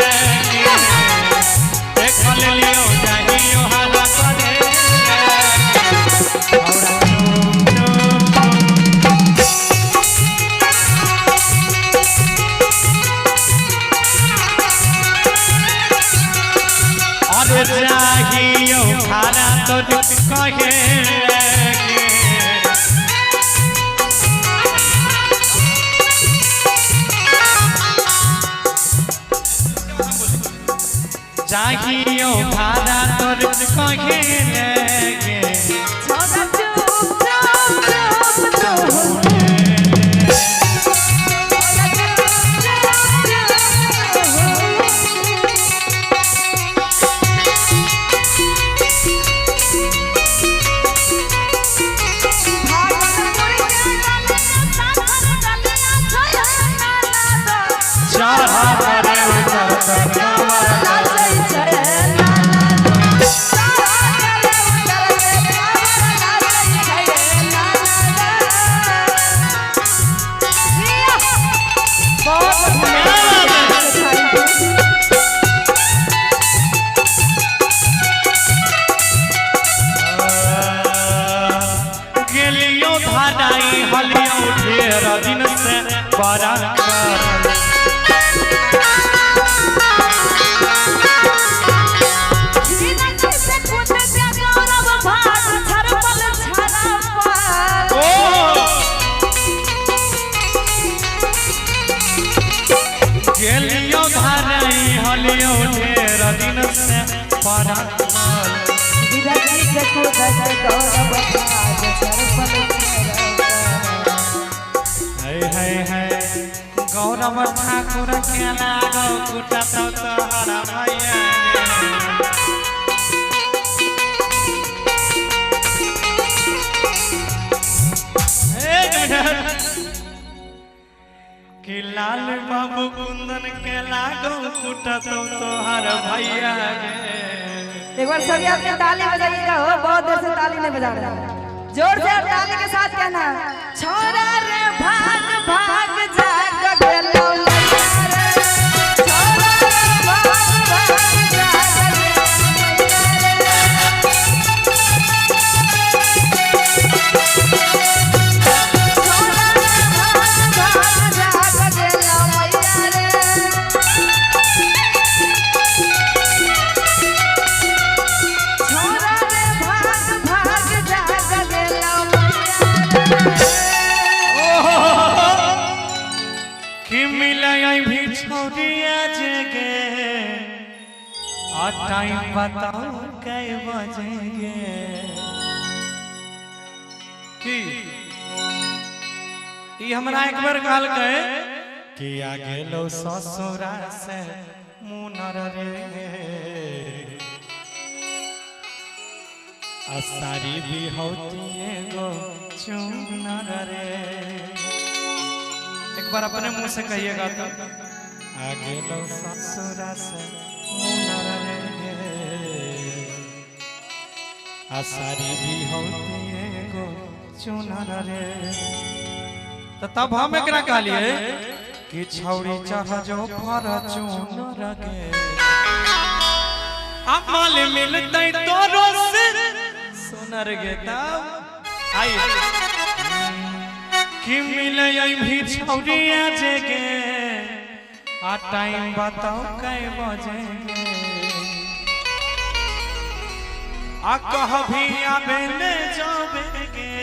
देखल लियो जाहियो हाला करे ले। औरा टुम टुम। कहे लगे। जाहियो भाड़ा तोर कहे लगे। छोरा चुप चुप चुप तू। छोरा चुप चुप चुप तू। भागलपुर के गलिया साखर गलिया छोरा नाला दो। चढ़ा करे उतर नाचै छै नाला दो। चढ़ा करे उतर के कांवर नाचै छै नाला दो। जिया। बहुत धन्यवाद। Thank you. गेलियो धाराई हलियो ढेर दिन से बड़ा कर। जिनकी से खुद के गौरव भाग छरपल छरपल। गेलियो धाराई हलियो ढेर दिन से बड़ा कर। जिनकी से खुद के गौरव भाग छरपल छरपल। है है है गौरव ठाकुर के लागो कुटा तो तोहरा भैया। एक मिनट। कि लाल बाबू कुंदन के लागो कुटा तो तोहर भैया गे। एक बार सभी आदमी ताली बजाइएगा हो, बहुत देर से ताली नहीं बजा रहे। जोर से और ताली के साथ कहना, छोरा रे भाग भाग जाग गेलो मैया रे। छोरा रे भाग भाग जाग गेलो मैया रे। छोरा रे भाग भाग जाग गेलो मैया रे। छोरा रे भाग भाग जाग गेलो मैया रे। कि मिले भी छोरिया जगे आ टाइम बताओ कै बजेगे। की ई हमरा एक बार कहलकै कि आ गेलो ससुरा से मुनर रे आ सारी बिहौती एगो चुनर रे। एक बार अपने मुंह से कहिएगा तो आ गेलो ससुरा से मुनर रे आ सारी बिहौती एगो चुनर रे। तो तब हम एकरा कहलिए कि छौरी चढ़ जो फर चुनर गे अमल मिलतै तोरो से सुनर गे। तब आई कि मिले भी छौरिया जगे आ टाइम बताओ कै बजेगे आ कह भी आबे ने जाबेगे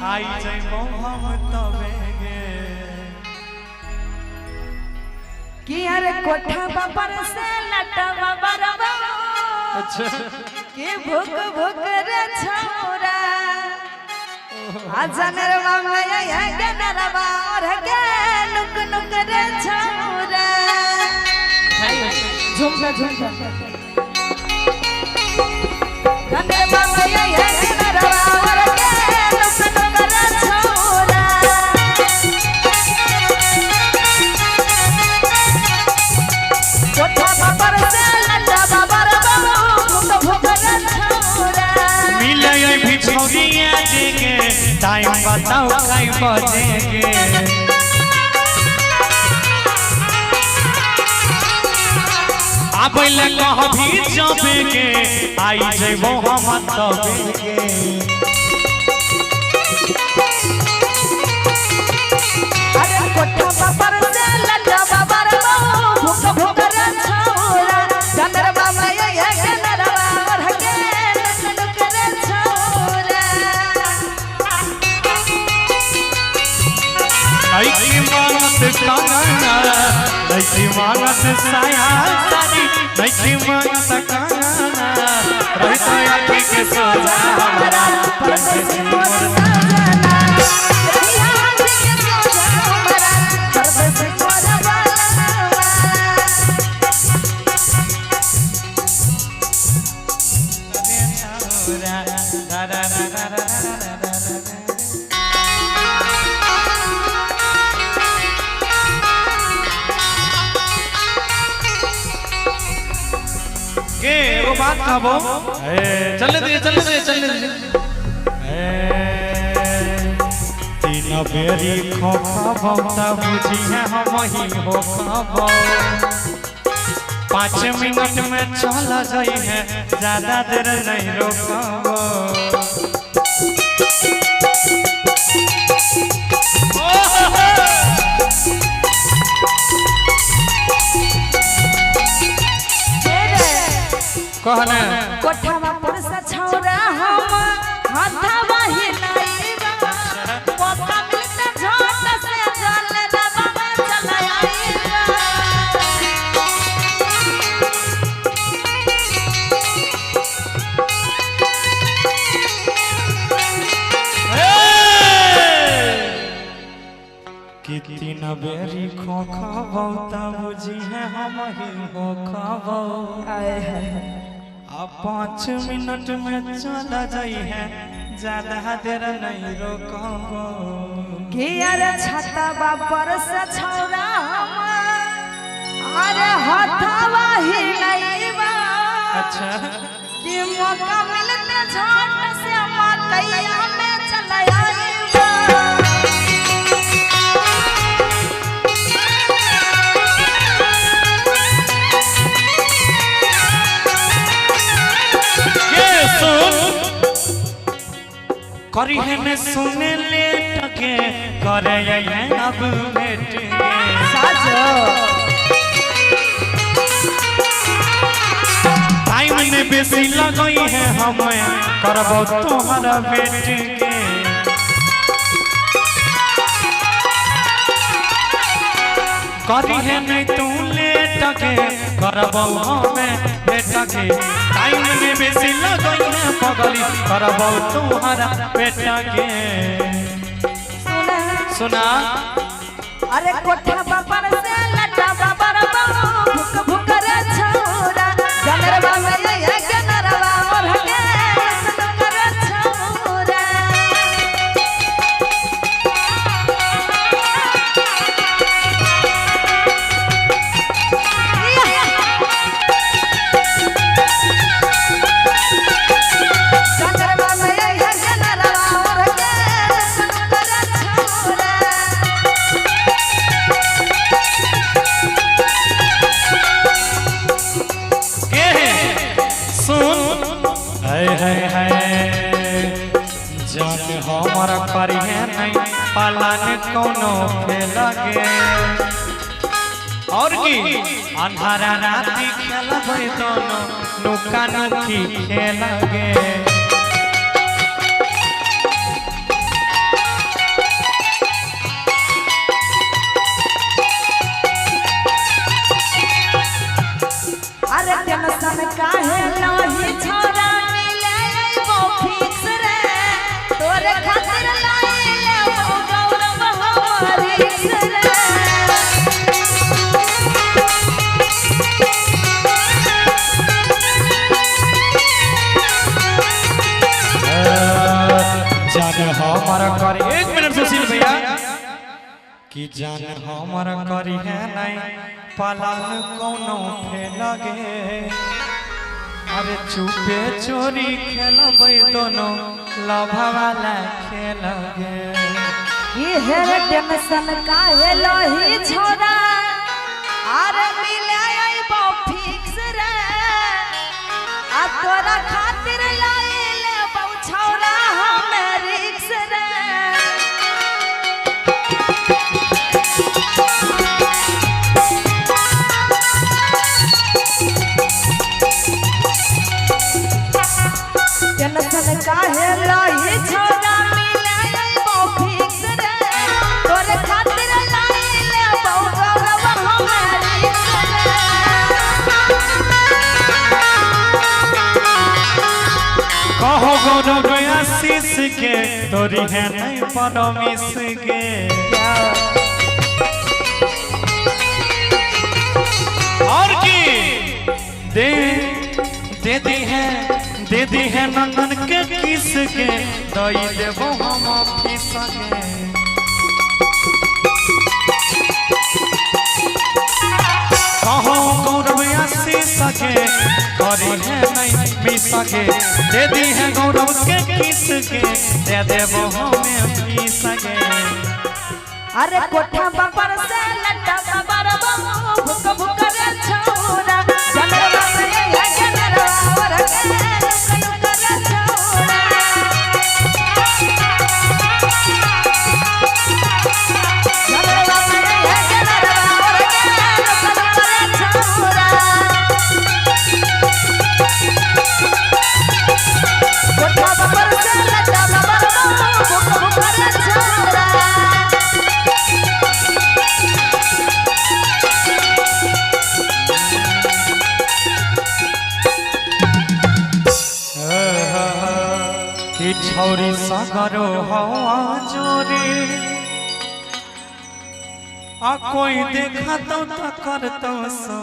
आई जइबो हम तबे गे। कि अरे कोठा पर से लटवा बरवा। अच्छा कि भूख भूख रे छौरा आ जनरवा मैया गे नरवा और गे नुक नुक रे छौरा। झुमका झुमका जनरवा मैया गे नरवा और गे नुक नुक रे छौरा। कोठा पर से लटवा बरवा भूख भूख रे छौरा। मिले भी छौरिया जगे टाइम बताओ कै बजेगे। आबै ले कह भी जाबेगे आई जइबो हम तबेगे। अरे कोठा पर से लटवा बरवा भूख भूख रे छौरा। जनरवा मैया गे नरवा और गे नुक नुक रे कंगना, नइखे मांगत साया साड़ी, नइखे मांगत कंगना, रहित आँखी के सोझा हमरा परदेसी मोर सजना, रहिया आँखी के सोझा हमरा परदेसी मोर बलमा। के वो बात कहबो, चलने दीजिए, चलने दीजिए, चलने दीजिए। तीन बेरी खोखबो त बुझिए हम ही हो खबो, 5 मिनट में चल जाई है, ज्यादा देर नहीं रोकबो। कहने कोठवा पर से छौरा हम हाथवा हिलाइबा, मौका मिलते झट से जल दबा में चला आइबा। कि तीन बेरी खोखबो त बुझिए हम ही हो खबो, आ 5 मिनट में चल जाई है, ज्यादा देर नहीं रोकबो। कि अरे छतवा पर से छौरा हम अरे हाथवा हिलाइबा, अच्छा कि मौका मिलते झट से मकैया में चला आइबा। के सुन करी है ने सुने ले टके करे ये अब भेट गे, साजो टाइम ने बेसी लगई है हमें करबो तोहरा भेट के। करी है नहीं तू लेट के करबो हमें भेट के, टाइम ने बेसी लगई है पगली करबो तोहरा भेट के। सुना सुना अरे कोठवा पर से लटवा पर भुक भुक रे छौरा, जनरवा में ये जनरवा और के सुन कर छौरा। जनरवा में ये जनरवा और के सुन कर छौरा। के सुन हाय हाय हाय जान हमर करिहे नहीं पालन कोनो खेल गे, और की अंधारा राति खेलबै दोनों नुका नुकी खेल गे। अरे टेंशन काहे लही छोरा मिले अइबो फिक्स रे, तोरे खातिर लाइले ओ गौरव हमर रिक्स रे। जान हमर करी, एक मिनट सुशील भैया, कि जान हमर करी है नहीं पालन कोनो फेल गे, अरे चुपे चोरी खेलबै दोनों लभा वाला खेल गे। इहे टेंशन काहे लही छोरा अरे मिले अइबो फिक्स रे, आ तोरा खातिर लाइले बौ छौरा हमे रिक्स रे। टेंशन काहे लही छोरा मिले अइबो फिक्स रे, तोरे खातिर लाइले बौ दिस के तोरी है नहीं परमिस के। और की दे दे दी है, दे दी है नंदन के किस के, दई देबो हम ऑफिस के। कहो गौरव आशीष के करी है नहीं मिस के, दे दी है गौरव के किस के, दे देबो हमें ऑफिस के। अरे कोठा पर से लट्टा बाबर बम भुक भुक रे छौरा, जनरवा में है जनरवा और के लुक लुक रे छौरा। जनरवा में है जनरवा और के लुक लुक रे छौरा। कोठा पर से लट्टा बाबर बम भुक भुक रे छौरा। कि छौरी सगरो हवा जोरी, आ कोई देखा तो करतो सो।